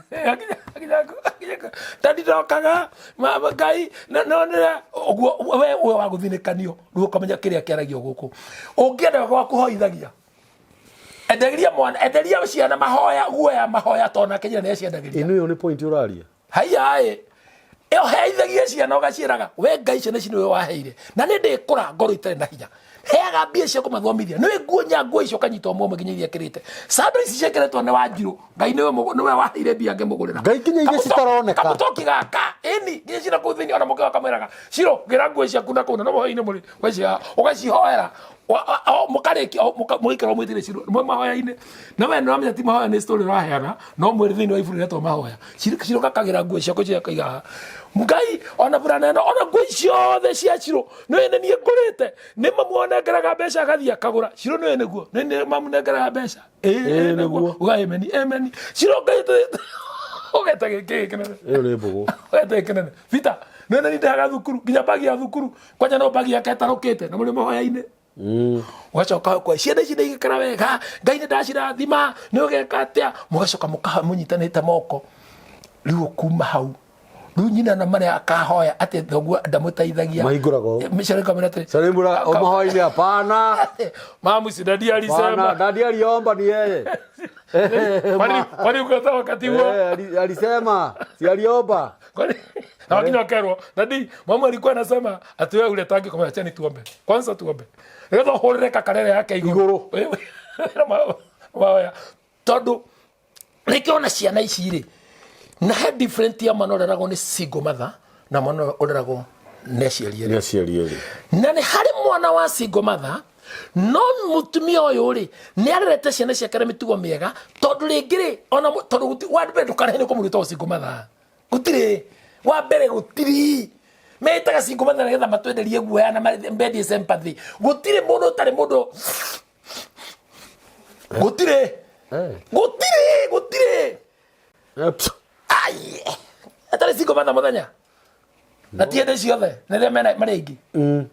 Dadi ndokaga mama Ngai nonire ũguo we we wa gũthinĩkanio rĩu ũkamenya kĩrĩa kĩaragio gũkũ. Ũngĩenda gwaku hoithagia, enderia mwana, enderia ciana mahoya, guoya mahoya tondũ nake nyina nĩ aciendagĩria. Ĩno ĩyo nĩ point ũraria. Haiya ĩ ĩyo heithagia ciana ũgaciĩraga we Ngai ciana ici nĩwe waheire na nĩ ndĩkũra ngoro itarĩ na hinya, heaga mbia cia kũmathomithia, nĩwe nguo nya nguo icio ũkanyita ũmwe ũmwe nginya iria kĩrĩte sando ici ciĩkĩrĩtwo nĩ Wanjirũ, Ngai nĩwe nĩwe waheire mbia ngĩmũgũrĩra. Ngai nginya iria citaroneka. Kamũtoki gaka ĩni nginya cina kũu thĩinĩ ona mũke akamwĩraga Ciro gĩra nguo ciaku na kũu na no mahoya-inĩ mũrĩ ũgacihoera mũkarĩkia mũgaikara mwĩtĩire Ciro mwĩ mahoya-inĩ na we nĩwamenya ti mahoya nĩ story ũraheana no mwĩrĩ thĩinĩ wa iburi retwo mahoya. Ciro Ciro gakagĩra nguo ciaku ciakaiga haha Ngai ona burana ĩno ona nguo ciothe cia Ciro nĩwe nĩ niĩ ngũrĩte, nĩ mamu onengeraga mbeca agathiĩ akagũra. Ciro nĩwe nĩguo nĩ nĩ mamu nengeraga mbeca. Ĩĩ nĩguo uga ameni ameni Ciro Ngai ũgeta gĩkĩ kĩnene. Ĩyo nĩ mbũgũ. Ũgeta gĩkĩ kĩnene Peter nĩ nĩ ndehaga thukuru nginya bagi ya thukuru kwanja no bagi yake ĩtarũkĩte na mũrĩ mahoya-inĩ. Ũgacoka kwa ciana ici nĩ igĩkara wega, Ngai nĩ ndacirathima, nĩ ũgeka atĩa, mũgacoka mũkahoya mũnyitanĩte moko. Rĩu ũkuma hau rĩu nyina na marĩa akahoya atĩ thoguo ndamũteithagia. Mahingũraga ũũ. Mĩcere kamwĩra atĩrĩ, Salimura mahoya-inĩ hapana. Mamu si dadi alisema. Hapana, dadi aliomba ni yeye. Kwani kwani uko wakati huo? Eh, alisema, si aliomba. Kwani na wakinya wakerwo dadi mamu alikuwa anasema ati wewe uletangi kwa achani tuombe. Kwanza tuombe. Nĩgetha ũhũrĩre kakarere yake igũrũ. Mahoya. Tondũ rĩngĩ ona ciana ici rĩ, na he different ya mwana ũreragwo nĩ single mother na mwana ũreragwo nĩ aciari erĩ. Nĩ aciari erĩ. Na nĩ harĩ mwana wa single mother, no mũtumia ũyũ rĩ, nĩ arerete ciana ciake na mĩtugo mĩega, tondũ rĩngĩ rĩ, ona tondũ wa mbere ndũkanahe nĩ kũmũruta single mother. Gũtirĩ. Wa mbere gũtirĩ. Metaga single mother nĩgetha matwenderie guoya na mendie sympathy. Gũtirĩ mũndũ ũtarĩ mũndũ. Gũtirĩ. Gũtirĩ, gũtirĩ. Psa. Ai. Atarĩ single mother mũthenya. Na ti hĩndĩ ciothe, nĩ rĩrĩa mena marĩ aingĩ.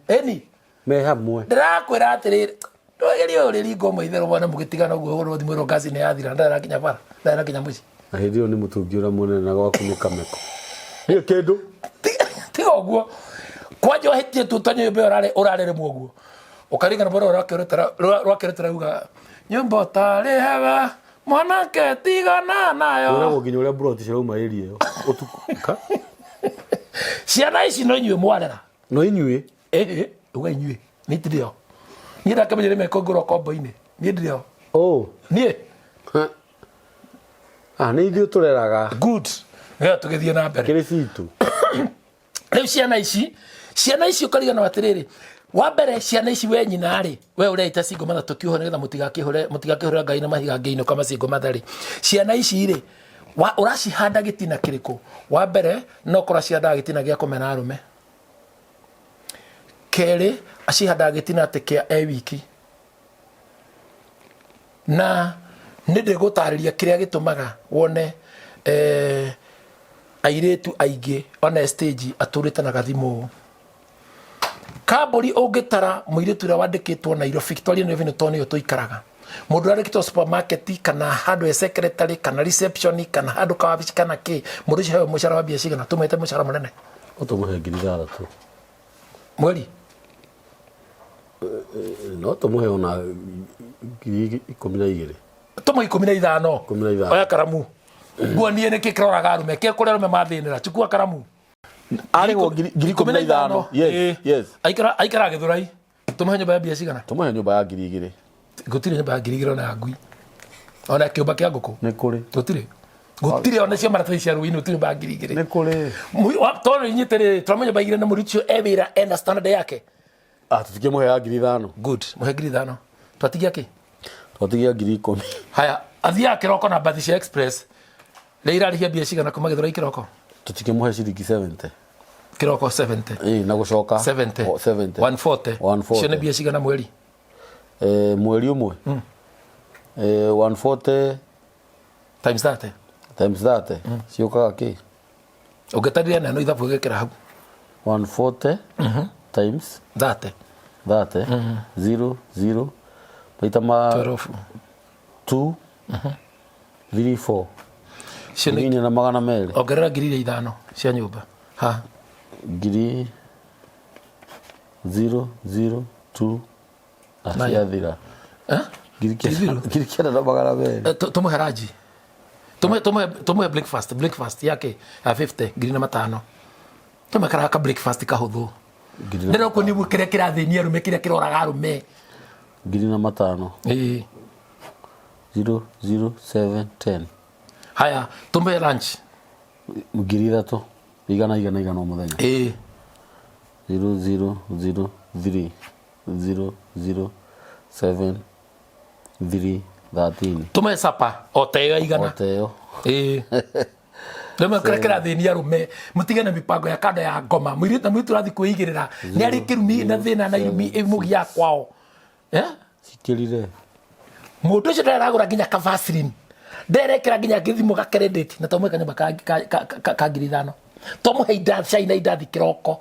Ĩni. Me hamwe. Ndĩrakwĩra atĩrĩrĩ, ndũgerie ũrĩringa ũmwe itherũ mwana mũgĩtigana ũguo ũhũrwo thimũ ĩrwo ngaci nĩ yathira, ndarĩ arakinya bara, ndarĩ arakinya mũciĩ. Na hĩndĩ ĩyo nĩ mũtũngi ũrĩa mũnene na gwaku nĩ kameko. Nĩ kĩndũ. Tiga ũguo. Kwanja ũhĩtie tu ta nyũmba ĩyo ũrarĩrĩmwo ũguo. Ũkaringana bora rwakĩrũtĩra uga nyũmba ũtarĩhaga mwanake tigana nayo. Wĩragwo nginya ũrĩa mburoti cirauma area ĩyo ũtukũ. Ka? Ciana ici no inyuĩ mwarera. No inyuĩ? Ĩĩ, uga inyuĩ. Niĩ ndirĩ ho. Niĩ ndakĩmenya nĩ mekũngũra kombo-inĩ. Niĩ ndirĩ ho. Oh. Niĩ? Ha. Ah, nĩ ithuĩ tũreraga. Good. Nĩgetha tũgĩthiĩ na mbere. Kĩrĩ citũ. Rĩu ciana ici, ciana ici ũkariganĩrwo atĩrĩrĩ, Wa mbere ciana ici we nyina rĩ, we ũreita single mother tũkiuho nĩgetha mũtigakĩhũre mũtigakĩhũrĩra Ngai na mahiga ngĩinũka ma single mother rĩ. Ciana ici rĩ, wa ũracihanda gĩtina kĩrĩkũ? Wa mbere no korwo acihandaga gĩtina gĩa kũmena arũme. Kerĩ acihandaga gĩtina atĩ kĩa e wiki. Na nĩ ndĩgũtarĩria kĩrĩa gĩtũmaga wone eh, airĩtu aingĩ ona stage atũrĩte na gathimũ ũũ. Kambũri ũngĩtara mũirĩtu ũrĩa wandĩkĩtwo Nairobi, twarie Nairobi nĩ tondũ nĩyo tũikaraga. Mũndũ ũrĩa wandĩkĩtwo supermarket kana handũ e secretary kana reception kana handũ kawabici kana kĩ, mũndũ ũcio aheagwo mũcara wa mbia cigana? Tũmwĩte mũcara mũnene. Tũmũhe 6,000. Mweri? No tũmũhe ona 12,000. Tũmũhe 15. 15. Oya karamu. Nguonie nĩkĩ kĩroraga arũme, kĩ kũrĩa arũme mathĩnĩra. Chukua karamu. Arĩhwo 15,000. Yes, yes. Aikara aikara Gĩthũrai. Tũmũhe nyũmba ya mbia cigana? Tũmũhe nyũmba ya 2,000. Gũtirĩ nyũmba ya 2,000 ona ya ngui. Ona kĩũmba kĩa ngũkũ. Nĩ kũrĩ. Gũtirĩ. Gũtirĩ ona cio maratathi cia rũĩ-inĩ gũtirĩ nyũmba ya 2,000. Nĩ kũrĩ. Tondũ inyuĩ rĩ, tũramenya nyũmba 2,000 na mũirĩtu ũcio e wĩra ena standard yake. Ah, tũtikĩmũhe ya 5,000. Good. Mũhe 5,000. Twatigia kĩ? Twatigia 10,000. Haya, athiaga kĩroko na mbathi cia express. Rĩ irarĩhia mbia cigana kuma Gĩthũrai kĩroko? Tũtikĩmũhe ciringi 70. Kĩroko 70. Ĩĩ, na gũcoka 70. O, 70. 140. 140. Icio nĩ mbia cigana mweri? Eh, mweri ũmwe. Eh, 140 Times 30. times 30 ciũkaga kĩ? Ũngĩtarire neno ithabu ũgĩkĩra hau. 140 times 30. 30 0 0 maita ma 12. 2 3 4 Icio nĩ 4,200. Ongerera 5,000 cia nyũmba. Ha. Ngiri 0 0 2 Nine. Ciathira. Eh? 9,200. Eh, Tũmũhe ranji. Tũmũhe tũmũhe tũmũhe breakfast, breakfast yake ya 50 5,000. Tũmũhe karaka breakfast kahũthũ. Ngiri na Ndĩrokwo nĩguo kĩrĩa kĩrathĩnia arũme kĩrĩa kĩroraga arũme. 5,000. Ĩĩ. 0 0 7 10. Haya, tũmũhe lunch. 3,000. Igana igana igana o mũthenya. Ĩĩ. 0 0 0 3 0 0 7 3 13. Tũmũhe sapa o ta ĩyo ya igana. O ta ĩyo. Ĩĩ. Rĩmwe kĩrĩa kĩrathĩnia arũme mũtige na mĩbango ya kando ya ngoma mũirĩtu na mũirĩtu ũrathiĩ kwĩigĩrĩra nĩ arĩ kĩrumi na thĩna na irumi ĩmũgiaga kwao. Eh? Cikĩrire. Mũndũ ũcio ndaragũra nginya ka Vaseline nderekĩra nginya gĩthimo ga credit na twamũhe kanyũmba ka 5,000 twamũhe indathi cai na indathi kĩroko.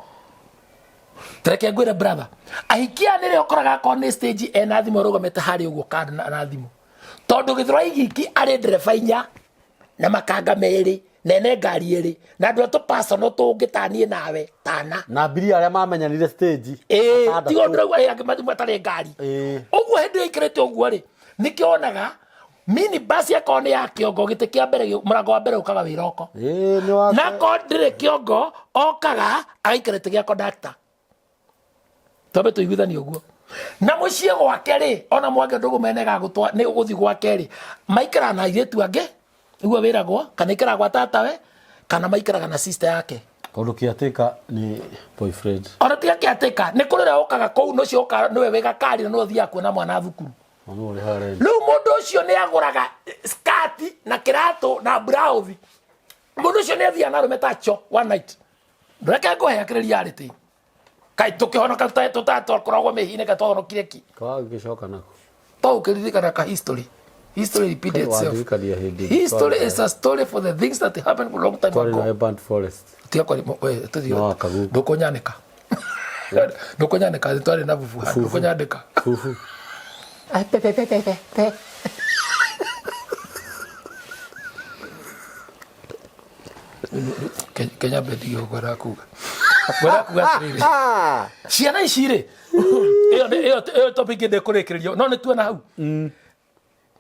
Reke ngwĩre brother, ahikia nĩrĩo ũkoraga akorwo nĩ stage ena thimũ arũgamĩte harĩa ũguo kando na thimũ tondũ Gĩthũrai giki arĩ ndereba inya na makanga merĩ na ene ngari ĩrĩ na andũ a tũpacono tũngĩ ta niĩ nawe tana Na mbiria arĩa mamenyanire stage. Ĩĩ, Atandatũ. tiga ũndũ ũrauga ĩ angĩ mathiĩ matarĩ ngari. Ĩĩ. Ũguo hĩndĩ ĩyo aikarĩte ũguo rĩ, nĩkĩo wonaga mini bus akorwo nĩ ya kĩongo gĩtĩ kĩa mbere mũrango wa mbere ũkaga wĩ roko. Ĩĩ, nĩ wa Na akorwo ndĩrĩ kĩongo okaga agaikara gĩtĩ gĩa conductor. Twambe tũiguithanie ũguo. Na mũciĩ gwake rĩ, ona mwangi ndũgũmene gagũtwa nĩ ũgũthiĩ gwake rĩ, maikaraga na airĩtu angĩ, nĩguo wĩragwo, kana aikaraga gwa tatawe, kana maikaraga na sister yake. Tondũ caretaker nĩ boyfriend. Ona tiga caretaker, nĩ kũrĩ ũrĩa ũkaga kũu, na ũcio ũkaga nĩwe wĩ gakari na nĩwe ũthiaga kuona mwana thukuru. Na nĩwe ũrĩhaga rent. Rĩu mũndũ ũcio nĩ agũraga skirt na kĩratũ na blouse. Mũndũ ũcio nĩ athiaga na arũme ta acio one night. Reke ngũhe akĩrĩ reality. Kaĩ tũkĩhonoka tũtatwakoragwo mĩhi-inĩ kaĩ twahonokire ki. Kawa gĩcoka nako. To ũkĩririkana ka history. History repeat itself. Wandirikania hĩndĩ ĩngĩ History is a story for the things that happened a long time twarĩ ago. nawe Burnt Forest. Tiga kwari we tũthiĩ. No, Kaguku. Ndũkũnyanĩka. Ndũkũnyanĩka twarĩ na bubu. Ndũkũnyandĩka. Bubu. Ah, pe pe pe pe pe pe. Kenya bendi ngwenda kuga. Ngwenda kuga atĩrĩrĩ. Ciana ici rĩ, ĩyo ĩyo ĩyo topic ndĩkũrĩkĩrĩrio no nĩ tuona hau.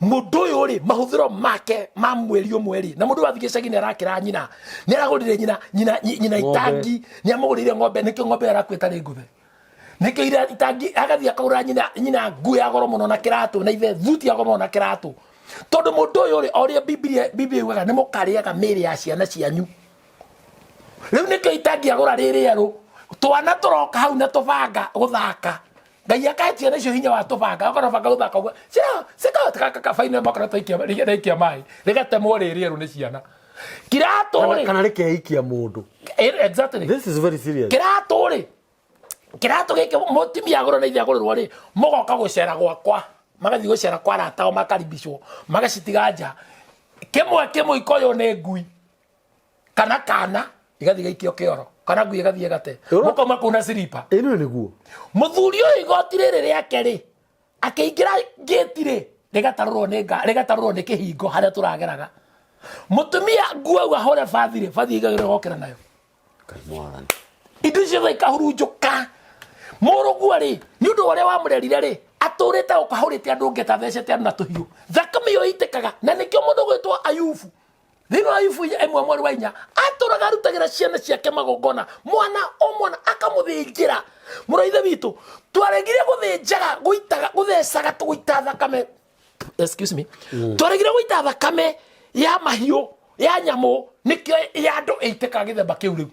Mũndũ ũyũ rĩ, mahũthĩro make ma mweri ũmwe rĩ, na mũndũ wathiĩ gĩcagi nĩ arakĩra nyina, nĩ aragũrire nyina nyina nyina itangi, nĩ amũgũrĩire ng'ombe, nĩkĩo ng'ombe ĩyo arakuĩte ĩtarĩ ngũthe. Nĩkĩo ira itangi agathiĩ akagũrĩra nyina nyina nguo ya goro mũno na kĩratũ na ithe thuti ya goro mũno na kĩratũ. Tondũ mũndũ ũyũ rĩ, o ũrĩa Bibilia Bibilia yugaga nĩ mũkarĩaga mĩĩrĩ ya ciana cianyu. Rĩu nĩkĩo itangi agũra rĩ rĩerũ Twana tũroka hau na tũbanga gũthaka. Ngai akahe ciana icio hinya wa tũbanga, okorwo banga gũthaka ũguo. Cia, cika kabaine makona taikia rĩikia maĩ. Rĩgatemwo rĩ rĩerũ nĩ ciana. Kiratũ Kana, rĩ. kana rĩkeikia mũndũ. Exactly. This is very serious. Kiratũ rĩ. Kiratũ gĩkĩ mũtumia agũrwo na ithe agũrĩrwo rĩ, mũgoka gũcera gwakwa. Magathiĩ gũcera kwa arata ao makaribicwo, magacitiga nja. Kĩmwe kĩmwe ikoywo nĩ ngui. Kana kana igathiĩ gaikio kĩoro kana ngui ĩgathiĩ ĩgate. Ĩro- Mũkauma kũu na silipa. Ĩno nĩguo. Mũthuri ũyũ igoti rĩrĩ rĩake rĩ, akĩingĩra ngĩti rĩ, rĩgatarũrwo nĩ nga, rĩgatarũrwo nĩ kĩhingo harĩa tũrageraga. Mũtumia nguo au ahũre bathi rĩ, bathi ĩigagĩrwo ĩgokĩra nayo. Ngai mwathani. Indo icio ciothe ikahurunjũka. Mũrũguo rĩ, nĩ ũndũ wa ũrĩa wamũrerire rĩ, atũrĩte gũkũ ahũrĩte andũ ngeta athecete andũ na tũhiũ. Thakame ĩyo ĩitĩkaga, na nĩkĩo mũndũ ũgwĩtwo Ayubu. Thĩinĩ wa Ayubu ĩmwe mweri wa inya, atũraga arutagĩra ciana ciake magongona, mwana o mwana akamũthĩnjĩra. Mũrũ wa ithe witũ, twaregire gũthĩnjaga, gũitaga, gũthecaga, tũgũita thakame. Excuse me. Twaregire gũita thakame ya mahiũ, ya nyamũ, nĩkĩo ya andũ ĩitĩkaga gĩthemba kĩu rĩu.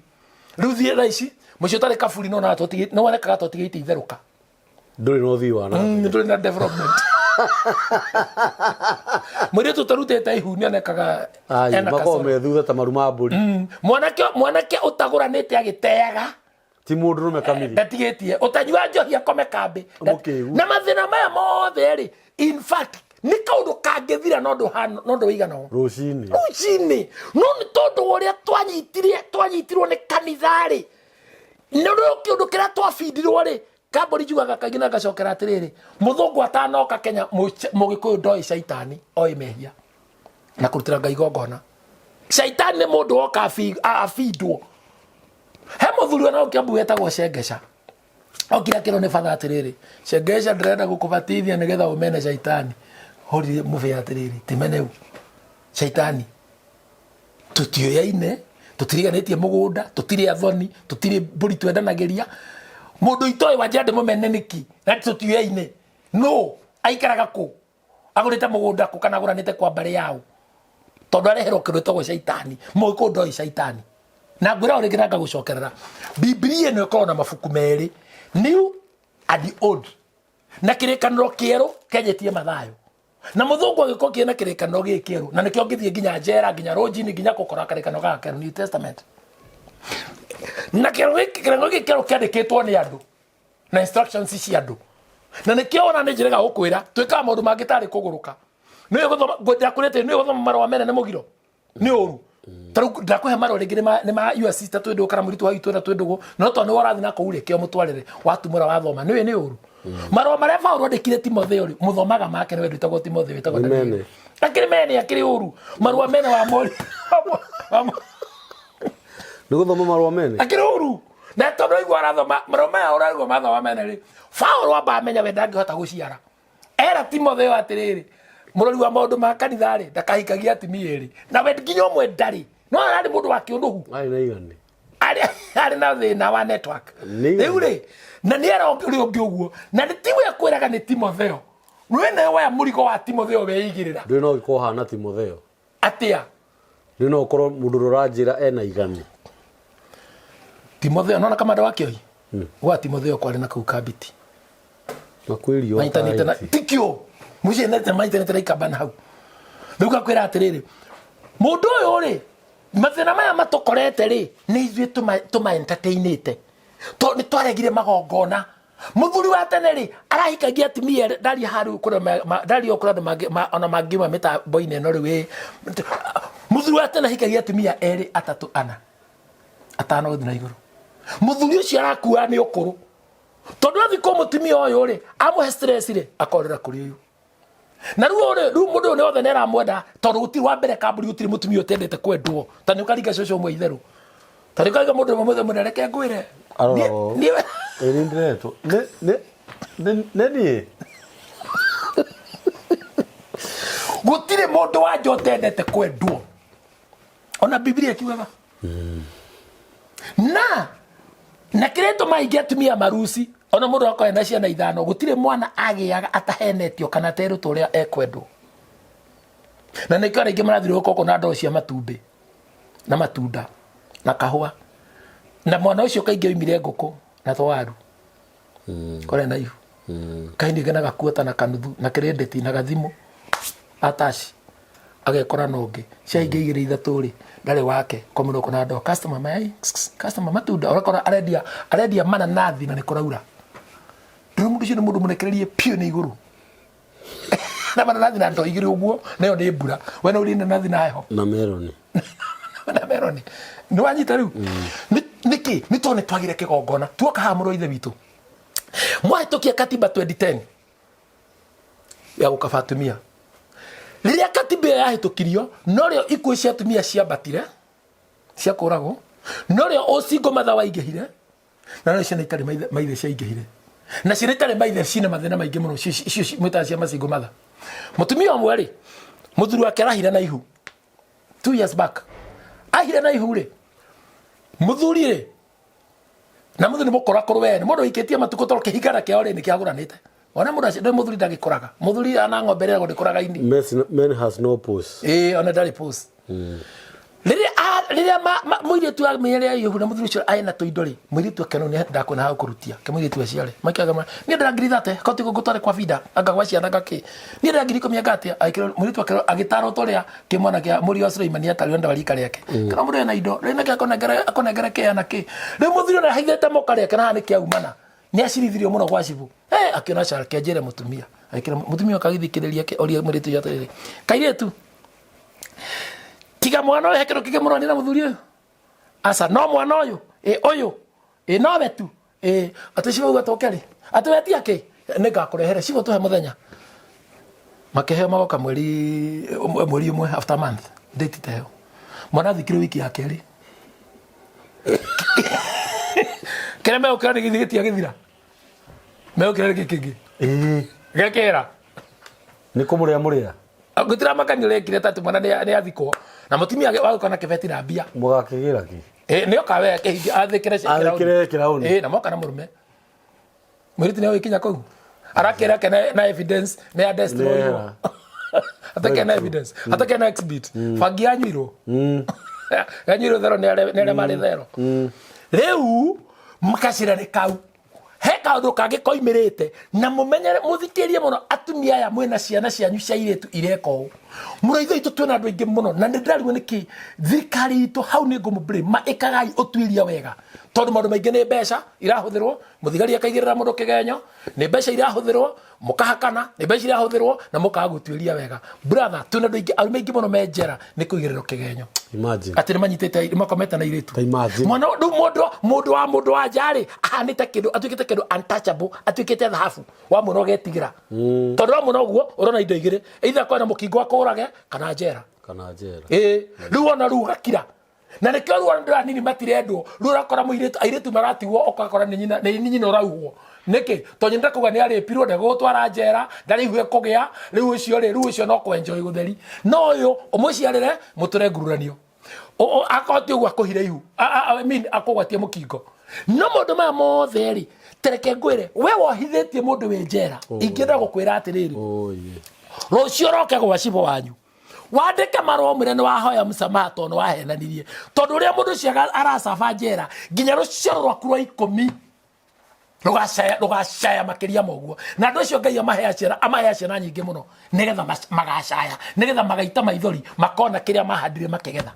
Rĩu thiĩ thaa ici, mũciĩ ũtarĩ kaburi no wonekaga ta ũtigĩte itherũka. Ndũrĩ na ũthii wa na mbere. Ndũrĩ na development. Mũirĩtu ũtarutĩte ihu nĩonekaga Ai, ena makoragwo kasoro. me thutha ta maru ma mbũri. Mwanake mwanake ũtagũranĩte agĩteaga. Ti mũndũrũme kamiri. Ndatigĩtie. Ũtanyua njohi akome kambĩ. Mũkĩgu. Na mathĩna maya mothe rĩ, in fact, nĩ kaũndũ kangĩthira no ndũhana, no ndũigana ũũ. Rũcinĩ. Rũcinĩ. No nĩ tondũ wa ũrĩa twanyitirwo nĩ kanitha rĩ, nĩ ũndũ kĩũndũ kĩrĩa twabindirwo rĩ, kambũri njugaga kaingĩ na ngacokera atĩrĩrĩ, mũthũngũ atanoka Kenya, mũgĩkũyũ ndoĩ caitani, oĩ mehia na kũrutĩra Ngai igongona. Caitani nĩ mũndũ woka abindwo. He mũthuri ona Kĩambu wetagwo Shengesha. Okire akĩrwo nĩ batha atĩrĩrĩ, Shengesha ndĩrenda gũkũbatithia nĩgetha ũmene caitani. Hũrire mũbĩa atĩrĩrĩ, timeneu caitani. Tũtiũyaine, tũtiriganĩtie mũgũnda, tũtirĩ athoni, tũtirĩ mbũri twendanagĩria. Mũndũ itoĩ wanjĩra ndĩmũmene nĩkĩ? Na tũtiũyaine. No, aikaraga kũ? Agũrĩte mũgũnda kũ kana agũranĩte kwa mbarĩ yao? Tondũ areherwo kĩndũ gĩtagwo caitani. Mũgĩkũyũ ndoĩ caitani. Na ngwĩra o rĩngĩ na ngagũcokerera. Bibilia ĩno ĩkoragwo na mabuku merĩ, New and Old. Na kĩrĩkanĩro kĩerũ kĩanjĩtie Mathayo. Na mũthũngũ agĩkorwo kĩna kĩrĩkanĩro gĩkĩ kĩerũ, na nĩkĩo ngĩthiĩ nginya njera, nginya rũnjini, nginya gũkora kĩrĩkanĩro gaka kĩerũ, New Testament. Na kĩrĩkanĩro gĩkĩ kĩerũ kĩandĩkĩtwo nĩ andũ na instructions cia andũ. Na nĩkĩo wona nĩ njĩrega gũkwĩra, twĩkaga maũndũ mangĩ tarĩ kũgũrũka. Nĩũĩ gũthoma, ndakwĩrĩte nĩũĩ gũthoma marũa mene nĩ mũgiro? Nĩ ũru. Ta rĩu ndakũhe marũa rĩngĩ nĩ ma your sister twĩ ndũgũ kana mũirĩtu wa itũra twĩ ndũgũ, no tondũ nĩwe ũrathiĩ na kũu rĩ, kĩo mũtwarĩre, watumũra wathoma, nĩũĩ nĩ ũru. Marũa marĩa Paũlũ andĩkire Timotheo rĩ, mũthomaga make nĩwe ndwĩtagwo Timotheo, wĩtagwo Nĩ Daniel. mene. Akĩrĩ mene, akĩrĩ ũru. Marũa mene wa mori. Nĩ gũthoma marũa mene? Akĩrĩ ũru. Na tondũ aigua arathoma, marũa maya ũraigua mathoma mene rĩ, Paũlũ amba amenya we ndangĩhota gũciara. Era Timotheo atĩrĩrĩ, mũrori wa maũndũ ma kanitha rĩ, ndakahikagie atumia erĩ. Na we nginya ũmwe ndarĩ. No ararĩ mũndũ wa kĩũnũhu. Arĩ na igana. Arĩ na thĩna wa network. Nĩ igana. Rĩu rĩ, na nĩ era ũrĩa ũngĩ ũguo. Na nĩ tiwe akwĩraga nĩ Timotheo. We nawe woya mũrigo wa Timotheo weigĩrĩra. Ndũrĩ no ũgĩkorwo ũhana Timotheo. Atĩa? Ndũrĩ no ũkorwo mũndũ ũrĩa ũranjĩra ena igana. Timotheo, nona kamanda wa Kĩoi? Gwa Timotheo kwarĩ na kũu Kambiti. Makwĩrio Manyitanĩte na tikio. Mũciĩ nete manyitanĩte na ikambana hau. Rĩu ngakwĩra atĩrĩrĩ, mũndũ ũyũ rĩ, mathĩna maya matũkorete rĩ, nĩ ithuĩ tũma entertainĩte. Tondũ nĩ twaregire magongona. Mũthuri wa tene rĩ, arahikagia atumia erĩ, ndaria haha rĩu kũrĩa ndaria kũrĩa andũ mangĩ, ona mangiuma mĩtambo-inĩ ĩno rĩu ĩ. Mũthuri wa tene ahikagia atumia erĩ, atatũ, ana, atano gũthiĩ na igũrũ. Mũthuri ũcio arakua nĩ ũkũrũ. Tondũ athiĩ kwa mũtumia ũyũ rĩ, amũhe stress rĩ, akorĩra kũrĩ ũyũ. Na rĩu rĩ, rĩu mũndũ ũyũ nĩ othe nĩ aramwenda, tondũ gũtirĩ wa mbere kambuni gũtirĩ mũtumia ũtendete kwendwo. Ta nĩ ũkaringa cũcũ ũmwe itherũ. Ta nĩ ũkaringa mũndũ ũmwe mũthemba mũnene, reke ngwĩre. Arora Niĩ- ũũ. niĩ- Ĩ nĩ ndĩretwo. Nĩ niĩ. Gũtirĩ mũndũ wa nja ũtendete kwendwo. Ona Bibilia ĩkiugaga. Na kĩrĩa gĩtũmaga aingĩ atumia maruci, ona mũndũ akorwo ena ciana ithano, gũtirĩ mwana agĩaga atahenetio kana aterũtwo ũrĩa ekwendwo. Na nĩkĩo arĩa aingĩ marathiũrũrũka gũkũ na ndoo cia matumbĩ na matunda na kahũa. Na mwana ũcio kaingĩ oimire ngũkũ na twaru kũrĩa na ihu kainige na gakuota na kanuthu na kĩrĩndĩti na gathimũ ataci agekora na ũngĩ cia ingĩ igĩrĩ ithatũ rĩ, ndarĩ wake komĩrwo na ndoo, customer mayai, customer matunda, ũrakora arendia arendia mananathi na nĩ kũraura. Ndĩrona mũndũ ũcio nĩ mũndũ mũrekererie piũ nĩ igũrũ na mananathi na ndoo igĩrĩ ũguo, nayo nĩ mbura. We no ũrĩe inanathi na heho na meroni. Na meroni nĩ wanyita rĩu. Nĩkĩ? Nĩ tondũ nĩ twagire kĩgongona. Tuoka haha, mũrũ wa ithe witũ, mwahĩtũkia katiba 2010 ya gũkaba atumia. Rĩrĩa katiba ĩyo yahĩtũkirio, norĩo ikuũ cia atumia ciambatire cia kũragwo, norĩo ũcingo matha waingĩhire, na norĩo ciana itarĩ maithe ciaingĩhire, na ciana itarĩ maithe cina mathĩna maingĩ mũno. Icio mwĩtaga cia macingo matha. Mũtumia ũmwe rĩ, mũthuri wake arahire na ihu 2 years back. Ahire na ihu rĩ, mũthuri rĩ, na mũthuri nĩ mũkorakũrũ we, nĩ mũndũ wĩikĩtie matukũ, tondũ kĩhingana kĩao rĩ nĩ kĩagũranĩte. Ona mũndũ acio mũthuri ndagĩkũraga, mũthuri ana ng'ombe rĩragwo ndĩkũraga ini. Men has no pause. Ĩĩ, ona ndarĩ pause. Rĩrĩa mũirĩtu amenyere ihu na mũthuri ũcio aĩ na tũindo rĩ, mũirĩtu akena nĩ ndakuona ha kũrutia ke mũirĩtu aciare maikaga ma niĩ ndĩra ngiri thate koti ngũtware kwa bida anga gwa ciana ngakĩ niĩ ndĩra 10,000 anga atĩa. Agĩkĩrwo mũirĩtu akĩrwo agĩtarwo ta ũrĩa kĩmwana kĩa mũriũ wa Suleimani atarirwo nda wa rika rĩake, kana mũndũ ena indo rĩ nake akonengere kĩ ana kĩ. Rĩu mũthuri ũrĩa haithĩte moka rĩake na haha nĩ kĩaumana nĩ acirithirio mũno gwa cibũ. Akĩona cara kĩanjĩre mũtumia, agĩkĩra mũtumia akagĩthikĩrĩria oria mũirĩtu ũcio atĩrĩrĩ, kairĩtu, tiga mwana ũyũ he kĩndũ kĩngĩ mũrani na mũthuri ũyũ? Aca. No mwana ũyũ ĩ ũyũ ĩ nowe tu ĩ atĩ cibũ auga tũke rĩ atĩ wetia kĩ nĩ ngakũrehere. Cibũ tũhe mũthenya, makĩheo magoka mweri ũmwe, after month date ta ĩyo. Mwana athikirwo wiki ya kerĩ. Kĩrĩa megũkĩra nĩ gĩthiĩ gĩtia gĩthira megũkĩra nĩ kĩ kĩngĩ gekĩra. Nĩ kũmũrĩa mũrĩa. Gũtiramakania ũrekire tatu mwana nĩ athikwo na mũtumia wagũka na kĩbeti na mbia. Mũgakĩgĩra kĩ? Nĩ oka we kĩhingi athĩkĩre. Athĩkĩre kĩraũni. Na moka na mũrume mũirĩtu nĩ agĩkinya kũu arakĩra ke na evidence nĩ ya destroy atake na evidence, atake na exhibit. Bangi yanyuirwo yanyuirwo thero nĩ arĩa marĩ thero. Rĩu makacira nĩ kau he kaũndũ kangĩ koimĩrĩte na mũmenyere mũthikĩrie mũno. Atumia aya mwĩna ciana cianyu cia irĩtu ireka ũũ, mũrũ ithe witũ, twĩna andũ aingĩ mũno na nĩ ndĩrarigwo nĩkĩ thirikari itũ hau nĩ ngũmũ ma ĩkagai ũtuĩria wega, tondũ maũndũ maingĩ nĩ mbeca irahũthĩrwo. Mũthigari akaigĩrĩra mũndũ kĩgenyo nĩ mbeca irahũthĩrwo, mũkahakana nĩ mbeca irahũthĩrwo na mũkaga gũtuĩria wega. Brother, twĩna andũ aingĩ, arũme aingĩ mũno me njera nĩ kũigĩrĩrwo kĩgenyo. Imagine. Atĩ nĩ manyitĩte nĩ makomete na irĩtu. Ta imagine. Mwana rĩu mũndũ wa nja rĩ ahanĩte kĩndũ atuĩkĩte kĩndũ untouchable, atuĩkĩte thahabu wa mũno ũgetigĩra, tondũ wa mũno ũguo ũrona indo igĩrĩ, either kwena mũkingo akũrage kana njera. Kana njera. Ĩĩ, rĩu ona rĩu ũgakira na nĩkĩo rĩu andũ anini matirendwo. Rĩu ũrakora mũirĩtu airĩtu maratigwo, ũgakora nĩ nyina ũrauhwo. Nĩkĩ? Tondũ nyina kuga nĩ arĩpirwo, ndegũgũtwara njera, ndarĩ ihu ekũgĩa. Rĩu ũcio rĩ, rĩu ũcio no kwenjoy gũtheri, no ũyũ ũmũciarĩre mũtũre ngururanio. Akorwo ti ũguo akũhire ihu. I mean, akũgwatie mũkingo. No maũndũ maya mothe rĩ, tereke ngwĩre, we wohithĩtie mũndũ wĩ njera, ingĩenda gũkwĩra atĩrĩrĩ, Oh, yeah. rũciũ ũroke gwa cibũ wanyu wandĩke marũa ũmwĩre nĩ wahoya msamaha tondũ nĩ wahenanirie, tondũ ũrĩa mũndũ ũcio aracaba njera nginya rũciaro rwaku rwa 10 rũgacaya, rũgacaya makĩria ma ũguo. Na andũ acio Ngai amahea ciana, amahea ciana nyingĩ mũno nĩgetha magacaya, nĩgetha magaita maithori makona kĩrĩa mahandire makĩgetha.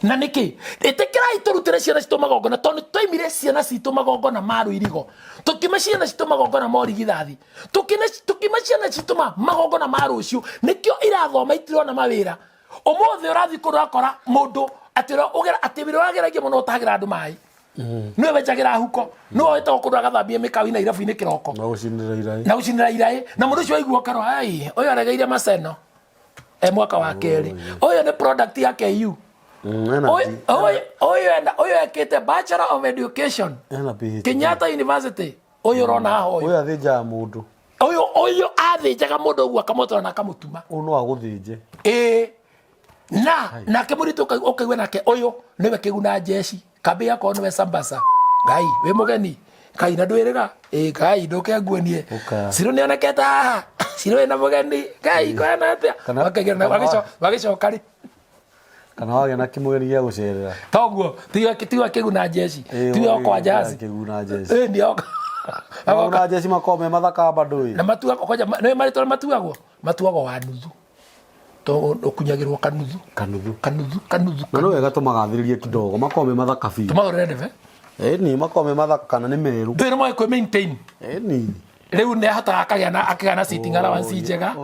Na nĩkĩ ĩtĩkĩrai tũrutĩre ciana citũ magongona? Tondũ twaimire ciana citũ magongona ma rũirigo, tũkiuma ciana citũ magongona ma ũrigithathi, tũkiuma ciana citũ ma magongona ma rũciũ. Nĩkĩo irathoma itirona mawĩra. Ũmũthĩ ũrathiĩ kũndũ ũrakora mũndũ atĩ ũrĩa atĩ wĩra ũrageragia mũno ũtahagĩra andũ maĩ, nĩwe wenjagĩra huko, nĩwe wĩtagwo kũndũ agathambia mĩkawa na irabu-inĩ kĩroko. Na gũcinĩra iraĩ. Na gũcinĩra iraĩ. Na mũndũ ũcio waigua ũkarwo ai ũyũ aregeire maseno e mwaka wa kerĩ, ũyũ nĩ product ya KU. Ena Ũyũ ekĩte Bachelor of Education ena PhD. Kenyatta University. Ũyũ ũrona haha ũyũ. Ũyũ athĩnjaga mũndũ. Ũyũ athĩnjaga mũndũ ũguo akamũtora na akamũtuma. Ũyũ no agũthĩnje. Ĩĩ, na nake mũritũ ũkaigua nake ũyũ nĩwe kĩguna njeci kambĩ yakwa, nĩwe sambasa. Ngai wĩ mũgeni Ngai na ndwĩrĩga ĩ Ngai ndũke nguonie. Ũka. Cirũ nĩonekete haha, cirũ wĩna mũgeni Ngai kũhana atĩa? Wagĩcoka rĩ. Kana wagĩa na kĩmũgeni gĩa gũcerera. Toguo tiga kĩguna njeci. Ĩĩ, Tiga wagĩa kwa njaci. Kĩguna njeci. Ĩĩ nĩ oka. Kĩguna njeci makoragwo me mathaka bado ĩ. Na matuagwo kwanja nĩ marĩtwa matuagwo. Matuagwo wa nuthu. To ũkunyagĩrwo kanuthu. Kanuthu. Kanuthu kanuthu. Na no wega tũmagathĩrĩrie kidogo makoragwo me mathaka biũ. Tũmagũrĩre ndebe. Ĩni makoragwo me mathaka na nĩ merũ. Ndũĩ nĩ moĩ kwĩ maintain. Ĩni. Rĩu nĩ ahotaga akagĩa na akagĩa na sitting allowance njega.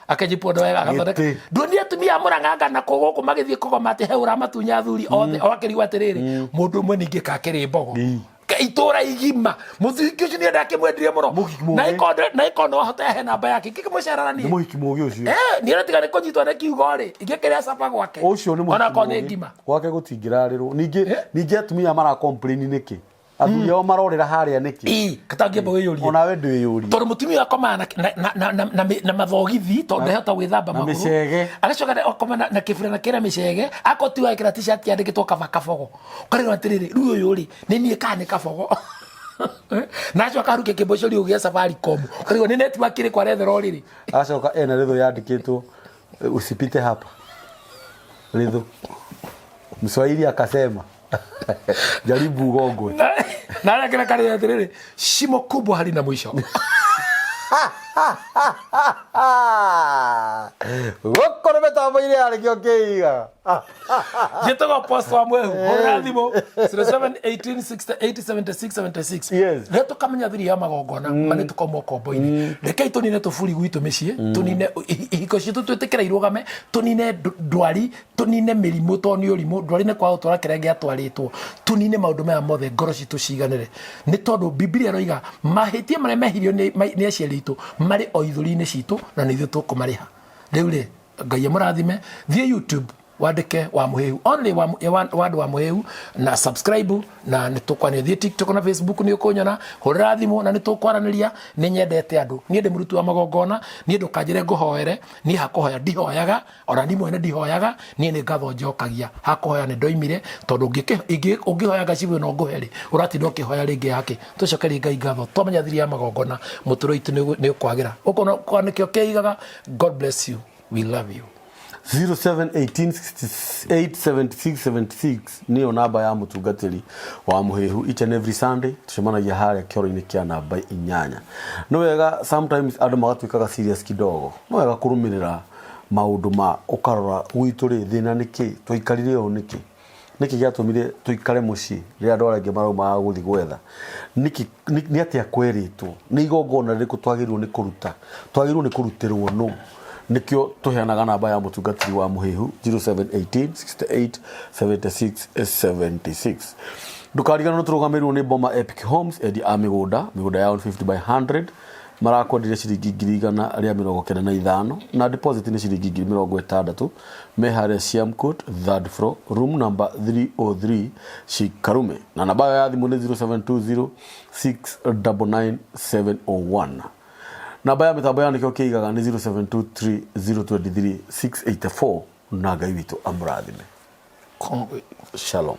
Akejipondo wega agathondeka. Gĩtĩ. Nduonie atumia a Mũrang'a na kũ gũkũ magĩthiĩ kũgoma atĩ he ũramatunya athuri othe. O akĩrigwo atĩrĩrĩ, mũndũ ũmwe ningĩ kakĩrĩ mbogo. Ii. Itũra igima mũthiki ũcio niĩ ndakĩmwendire mũno. Mũhiki mũũgĩ. Na ĩkondo na ĩkondo ahote ahe namba yake ngĩkĩmũcerera Nĩ niĩ. mũhiki mũũgĩ ũcio. Eh, niĩ tiga nĩ kũnyitwo nĩ kiugo rĩ, ingĩkĩrĩa caba gwake. Ũcio nĩ mũhiki Onakorwo nĩ mũũgĩ. ngima. Gwake gũtingĩrarĩrwo. Ningĩ Eh? ningĩ atumia mara complain nĩkĩ? Athuri ao marorĩra harĩa nĩkĩ? Ii, katangĩamba wĩyũrie. Onawe ndwĩyũrie. Tondũ mũtumia akomaga na mathogithi tondũ ndahota gwĩthamba na magũrũ. mĩcege. Agacoka akoma na kĩburana kĩna mĩcege, akorwo tiwe ekĩra t-shirt yandĩkĩtwo kaba kabogo. Ũkarigwo atĩrĩrĩ, rĩu ũyũ rĩ, nĩ niĩ kana nĩ kabogo? Na acoka aruke kĩmboco rĩu gĩa Safaricom. Ũkarigwo nĩ network ĩrĩkũ arethera ũrĩrĩ. Acoka ena rĩthũ yandĩkĩtwo usipite hapa. Rĩthũ. Mswahili akasema jaribu ugongwe. Na arĩa karĩa atĩrĩrĩ, shimo kubwa halina mwisho. Gũkũ nĩ mĩtambo-inĩ ya nĩkĩo kĩiga. Njĩtagwo Apostle wa Mwehu. Hũrĩra thimũ 0718687676. Yes. Rĩrĩa tũkamenya thiri ya magongona ma nĩ tũkauma ũkombo-inĩ. Rekei tũnine tũburi gwitũ mĩciĩ, tũnine ihiko citũ twĩtĩkĩre irũgame, tũnine ndwari, tũnine mĩrimũ tondũ nĩ ũrimũ, ndwari nĩ kwaga gũtwara kĩrĩa gĩatwarĩtwo. Tũnine maũndũ maya mothe ngoro citũ ciganĩre. Nĩ tondũ Bibilia ĩroiga mahĩtia marĩa mehirio nĩ aciari aitũ marĩ o ithũri-inĩ citũ na nĩ ithuĩ tũkũmarĩha. Rĩu rĩ, Ngai amũrathime, thiĩ YouTube wandĩke wa Mũhĩhu, only wandũ wa Mũhĩhu na subscribe na nĩ tũkwaranĩria. Thiĩ TikTok na Facebook nĩ ũkũnyona, hũrĩra thimũ na nĩ tũkwaranĩria. Nĩ nyendete andũ, niĩ ndĩ mũruti wa magongona, niĩ ndũkanjĩre ngũhoere, niĩ hakũhoya ndihoyaga, ona niĩ mwene ndihoyaga, niĩ nĩ ngatho njokagia. Hakũhoya nĩ ndoimire, tondũ ũngĩhoya ngacibũ ĩno ngũhe rĩ, ũratinda ũkĩhoya rĩngĩ yake. Tũcokerie Ngai ngatho, twamenya thiri ya magongona, mũtũrĩre witũ nĩ ũkwagĩra. Ũkona nĩkĩo kĩigaga. God bless you. We love you. 0718687676 niyo namba ya mũtungatĩri wa Mũhĩhu. Each and every Sunday tucemanagia harĩa kĩoro-inĩ kĩa namba 8. Nĩ wega sometimes andũ magatuĩkaga serious kidogo. Nĩ wega kũrũmĩrĩra maũndũ ma ũkarora gwitũ rĩ, thĩna nĩ kĩ, twaikarire ũũ nĩkĩ, nĩkĩ gĩatũmire tũikare mũciĩ rĩrĩa andũ arĩa angĩ maraumaga gũthiĩ gwetha, nĩkĩ, nĩ atĩa kwerĩtwo, nĩ igongona rĩrĩkũ twagĩrĩirwo nĩ kũruta, twagĩrĩirwo nĩ kũrutĩrwo nũ. Nĩkĩo tũheanaga namba ya mũtungatĩri wa Mũhĩhu 0718687676. Ndũkariganĩrwo tũrũgamĩrĩirwo nĩ Boma Epic Homes, endia a mĩgũnda, mĩgũnda ya 150 by 100 marakwendire ciringi 195,000 na deposit nĩ ciringi 60,000. Me harĩa Siam Court, third floor, room number 303, Shikarume, na namba ya thimũ nĩ 0720699701. Namba ya mĩtambo ya nĩkĩo kĩigaga nĩ 0723023684. Na Ngai witũ amũrathime. Kongwe. Shalom.